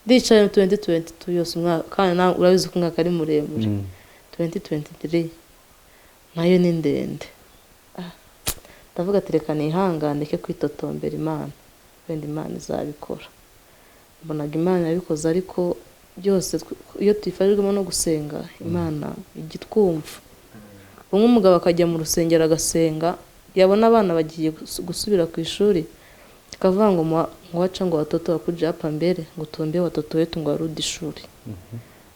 S3: Ndicaye 2022 yose umwaka, kandi nawe urabizi ko umwaka ari muremure. 2023 nayo ni ndende. Ndavuga ati reka nihangane ke kwitotombera Imana, wenda Imana izabikora. Mbonaga Imana yabikoze, ariko byose iyo tuyifashijwemo no gusenga Imana ijya itwumva. Umwe umugabo akajya mu rusengero agasenga, yabona abana bagiye gusubira ku ishuri akavuga ngo mwacha ngo watoto wakuja hapa mbere ngo tuombe watoto wetu ngo warudi shuri.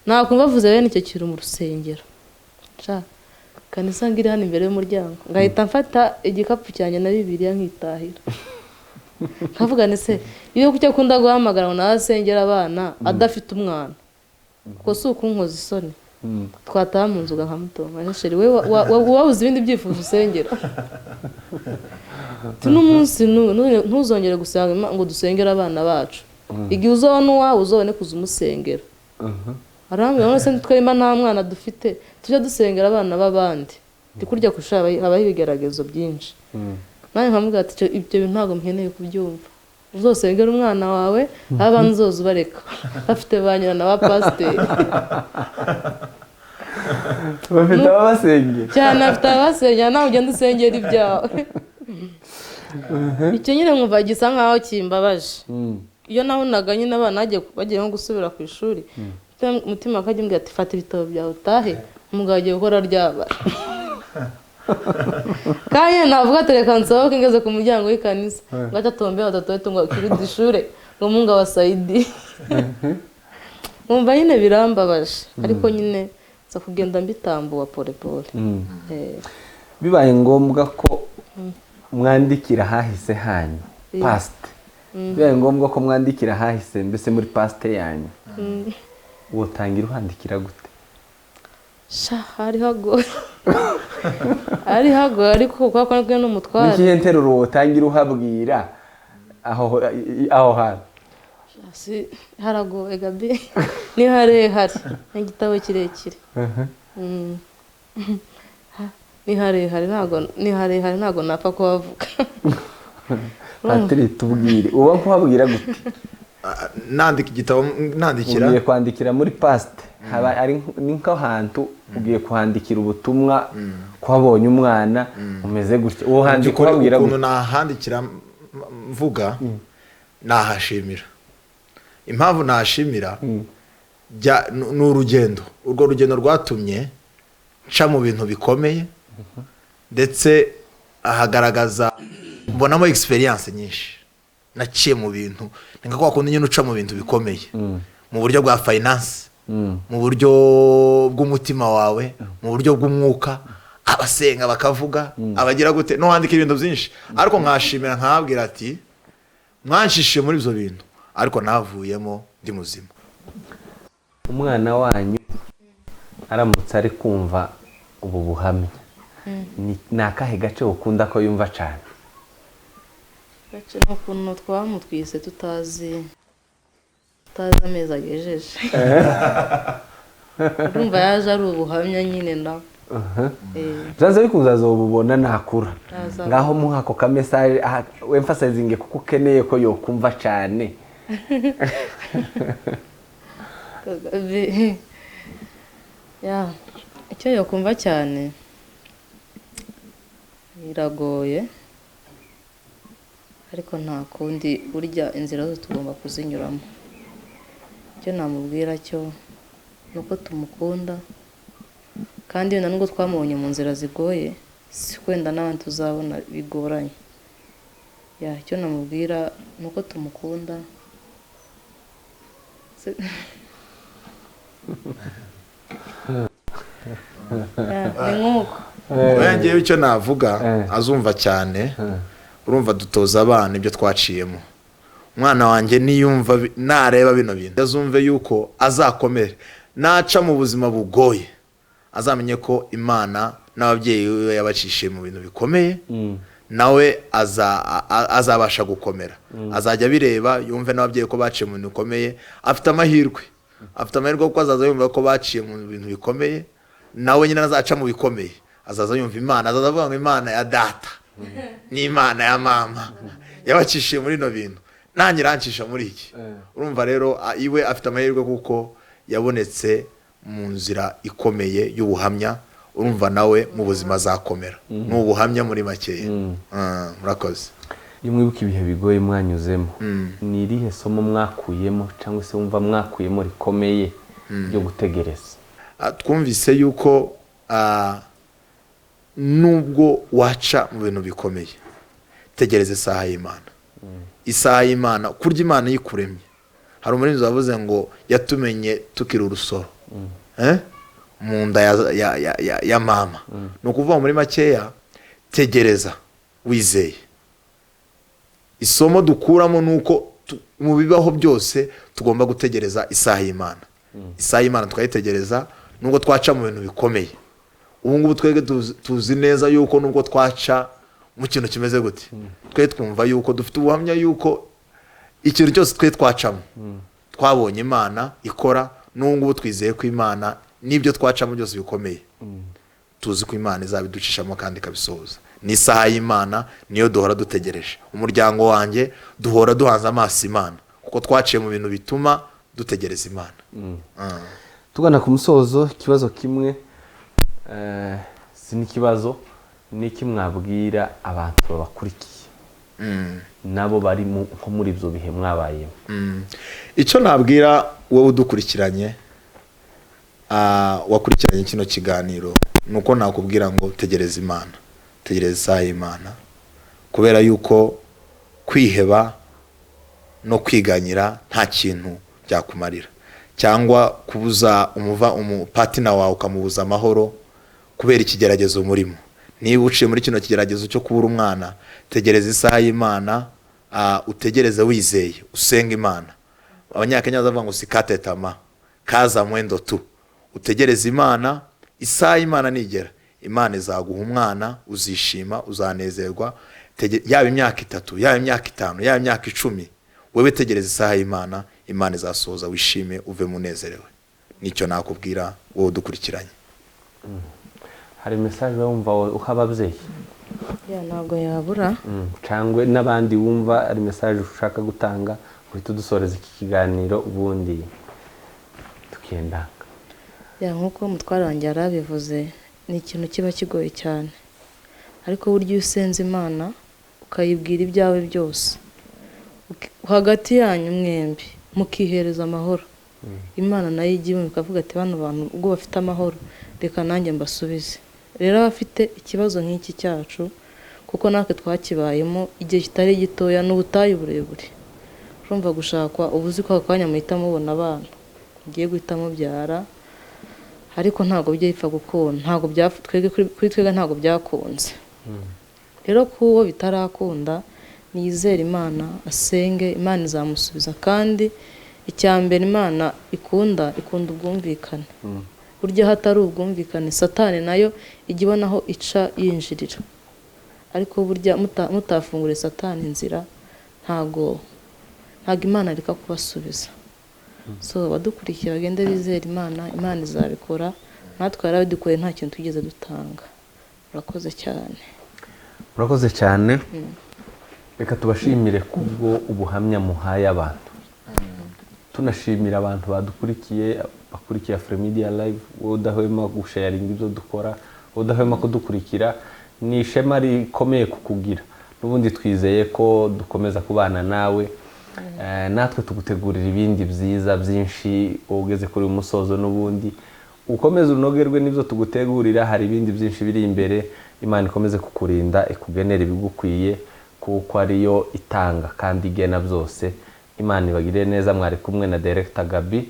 S3: Nakumva bavuze bene icyo kintu mu rusengero, kanisa ngira hano imbere y'umuryango, ngahita mfata igikapu cyanjye na Bibiliya nkitahira. Nkavuga nese iyo kucyo akunda guhamagara ngo nasengera abana adafite umwana, kuko si ukunkoza isoni. Twataha mu nzu nkamutonga, sheri we wabuze ibindi byifuzo usengera. N'umunsi ntuzongere gusenga ngo dusengere abana bacu, igihe uzabona uwawe uzabone kuza umusengera. Arambwira ngo se twemba nta mwana dufite tujya dusengera abana b'abandi, ndikurya kusha habaho ibigeragezo byinshi. Nanjye nkamubwira ati ibyo bintu ntabwo nkeneye kubyumva, uzosengera umwana wawe abandi uzoza ubareka bafite ba nyina na ba pasiteri
S1: bafite ababasengera
S3: cyane, bafite ababasengera, nawe ugenda usengera ibyawe. Icyo nyine nkumva gisa nkaho kimbabaje. Iyo nabonaga nyine abana bagiye nko gusubira ku ishuri, umutima akajya umbwira ati fata ibitabo byawe utahe, umugabo agiye gukora ryabara. Kandi navuga ati reka nsohoke ngeze ku muryango w'ikanisa, ngaca tombe batatu wetu ngo kirudi ishure ngo Mungu abasaidie. Nkumva nyine birambabaje, ariko nyine nza kugenda mbitambuwa pole pole.
S1: Bibaye ngombwa ko mwandikira hahise hanyu past, bibaye ngombwa ko mwandikira hahise mbese muri past yanyu, wotangira uhandikira gute?
S3: Sha hari hagoye, ari hagoye, ariko kuko ko n'umutware
S1: n'ikihe nteruro wotangira uhabwira aho hantu?
S3: Si haragoye Gabi, ni harehare, ni igitabo kirekire. Ni harehare, ntabwo napfa kuhavuga.
S1: Patiri tubwire uba kuhabwira gute?
S2: Nandika igitabo, nandikira,
S1: ugiye kwandikira muri past, haba ari nko hantu ugiye kuhandikira ubutumwa kwabonye umwana umeze gutya, uwo handika uhabwira
S2: gute? Ukuntu nahandikira mvuga nahashimira. Impamvu nahashimira ni urugendo, urwo rugendo rwatumye nca mu bintu bikomeye, ndetse ahagaragaza mbonamo experience nyinshi naciye mu bintu. Ni nka kwa kundi nyine uca mu bintu bikomeye mu buryo bwa finance, mu buryo bw'umutima wawe, mu buryo bw'umwuka, abasenga bakavuga, abagira gute, no wandika ibintu byinshi. Ariko nkashimira nkababwira ati mwanshishiye muri ibyo bintu, ariko navuyemo ndi muzima.
S1: Umwana wanyu aramutse ari kumva ubu buhamya, ni akahe gace ukunda ko yumva cyane?
S3: Gace n'ukuntu twamutwise tutazi amezi agejeje. Urumva yaje ari ubuhamya nyine na
S1: byanze bikunze azobubona nakura. Ngaho muha ako ka message emphasizing kuko ukeneye ko yokumva cyane.
S3: Ya icyo yokumva cyane biragoye, ariko nta kundi, burya inzira zose tugomba kuzinyuramo. Icyo namubwira cyo nuko tumukunda, kandi wenda nubwo twamubonye mu nzira zigoye, si kwenda n'abandi tuzabona bigoranye. Ya icyo namubwira nuko tumukunda. Ni nk'uko
S2: Oya, ngewe icyo navuga, azumva cyane. Urumva, dutoza abana ibyo twaciyemo. Umwana wanjye niyumva nareba bino bintu, azumve yuko azakomere, naca mu buzima bugoye, azamenye ko Imana n'ababyeyi be yabacishije mu bintu bikomeye, nawe azabasha gukomera. Azajya abireba, yumve n'ababyeyi ko baciye mu bintu bikomeye. Afite amahirwe, afite amahirwe, kuko azaza yumva ko baciye mu bintu bikomeye, nawe nyine azaca mu bikomeye, azaza yumva Imana, azaza avuga ngo "Imana ya data n'Imana ya mama yabacishije muri bino bintu, nanjye irancisha muri iki." Urumva rero, iwe afite amahirwe kuko yabonetse mu nzira ikomeye y'ubuhamya. Urumva nawe mu buzima azakomera. Ni ubuhamya muri makeya. Murakoze.
S1: Iyo mwibuka ibihe bigoye mwanyuzemo, ni irihe somo mwakuyemo, cyangwa se wumva mwakuyemo rikomeye ryo gutegereza?
S2: Twumvise yuko nubwo waca mu bintu bikomeye, tegereza isaha y'Imana, isaha y'Imana. Kurya Imana yikuremye, hari umurinzi wavuze ngo yatumenye tukiri urusoro, eh? Mu nda ya mama. Ni ukuvuga muri makeya, tegereza wizeye. Isomo dukuramo ni uko mu bibaho byose tugomba gutegereza isaha y'Imana. Isaha y'Imana tukayitegereza nubwo twaca mu bintu bikomeye. Ubu ngubu twebwe tuzi neza yuko nubwo twaca mu kintu kimeze gute, twe twumva yuko dufite ubuhamya yuko ikintu cyose twe twacamo twabonye Imana ikora. N'ubu ngubu twizeye ko Imana n'ibyo twacamo byose bikomeye, tuzi ko Imana izabiducishamo kandi ikabisohoza. Ni isaha y'Imana, niyo duhora dutegereje. Umuryango wanjye duhora duhanze amaso Imana, kuko twaciye mu bintu bituma dutegereza Imana.
S1: Tugana ku musozo, ikibazo kimwe, si n'ikibazo, ni iki mwabwira abantu babakurikiye, nabo bari nko muri ibyo bihe mwabayemo?
S2: Icyo nabwira wowe udukurikiranye, wakurikiranye kino kiganiro, ni uko nakubwira ngo tegereza Imana, tegereza isaha y'Imana, kubera yuko kwiheba no kwiganyira nta kintu byakumarira, cyangwa kubuza umuva umupartner wawe, ukamubuza amahoro kubera ikigeragezo murimo. Niba uciye muri kino kigeragezo cyo kubura umwana, tegereza isaha y'Imana, utegereze wizeye, usenga Imana. Abanyakenya bavuga ngo "Usikate tamaa, kaza mwendo tu." Utegereze Imana. Isaha y'Imana nigera, Imana izaguha umwana, uzishima, uzanezerwa. Yaba imyaka 3, yaba imyaka 5, yaba imyaka 10, wewe tegereza isaha y'Imana, Imana izasohoza, wishime, uve munezerewe. Nicyo nakubwira wowe udukurikiranye.
S1: Hari message wumva uha ababyeyi?
S3: Ya, ntabwo yabura.
S1: Cyangwa n'abandi wumva ari message ushaka gutanga, uhita udusoreza iki kiganiro, ubundi tukendanga.
S3: Ya, nk'uko umutware wanjye yari abivuze, ni ikintu kiba kigoye cyane, ariko burya iyo usenze Imana, ukayibwira ibyawe byose, hagati yanyu mwembi mukihereza amahoro, Imana nayo ijya ibumva ikavuga ati: "Bano bantu ubwo bafite amahoro, reka nanjye mbasubize." Rero abafite ikibazo nk'iki cyacu, kuko natwe twakibayemo igihe kitari gitoya, ni ubutayu burebure. Urumva, gushakwa uba uzi ko ako kanya muhita mubona abana, mugiye guhita mubyara, ariko ntabwo bijya bipfa gukunda. Ntabwo twebwe kuri twebwe ntabwo byakunze. Rero kuwo bitarakunda, niyizere Imana, asenge, Imana izamusubiza. Kandi icya mbere Imana ikunda, ikunda ubwumvikane. Burya hatari ubwumvikane, Satani nayo ijya ibona aho ica yinjirira. Ariko burya mutafunguriye Satani inzira, ntabwo Imana ireka kubasubiza. So abadukurikiye bagende bizera Imana, Imana izabikora. Natwe yarabidukoreye, nta kintu twigeze dutanga. Murakoze cyane.
S1: Murakoze cyane. Reka tubashimire kubwo ubuhamya muhaye abantu, tunashimira abantu badukurikiye, bakurikiye Afrimedia Live. Wowe udahwema gusharinga ibyo dukora, wowe udahwema kudukurikira, ni ishema rikomeye kukugira. N'ubundi twizeye ko dukomeza kubana nawe. Natwe tugutegurira ibindi byiza byinshi. Wowe ugeze kuri uyu musozo, n'ubundi ukomeze unogerwe n'ibyo tugutegurira, hari ibindi byinshi biri imbere. Imana ikomeze kukurinda, ikugenera ibigukwiye, kuko ariyo itanga kandi igena byose. Imana ibagirire neza. Mwari kumwe na Director Gabi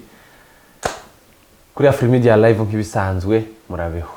S1: kuri Afrimedia Live nk'ibisanzwe. Murabeho.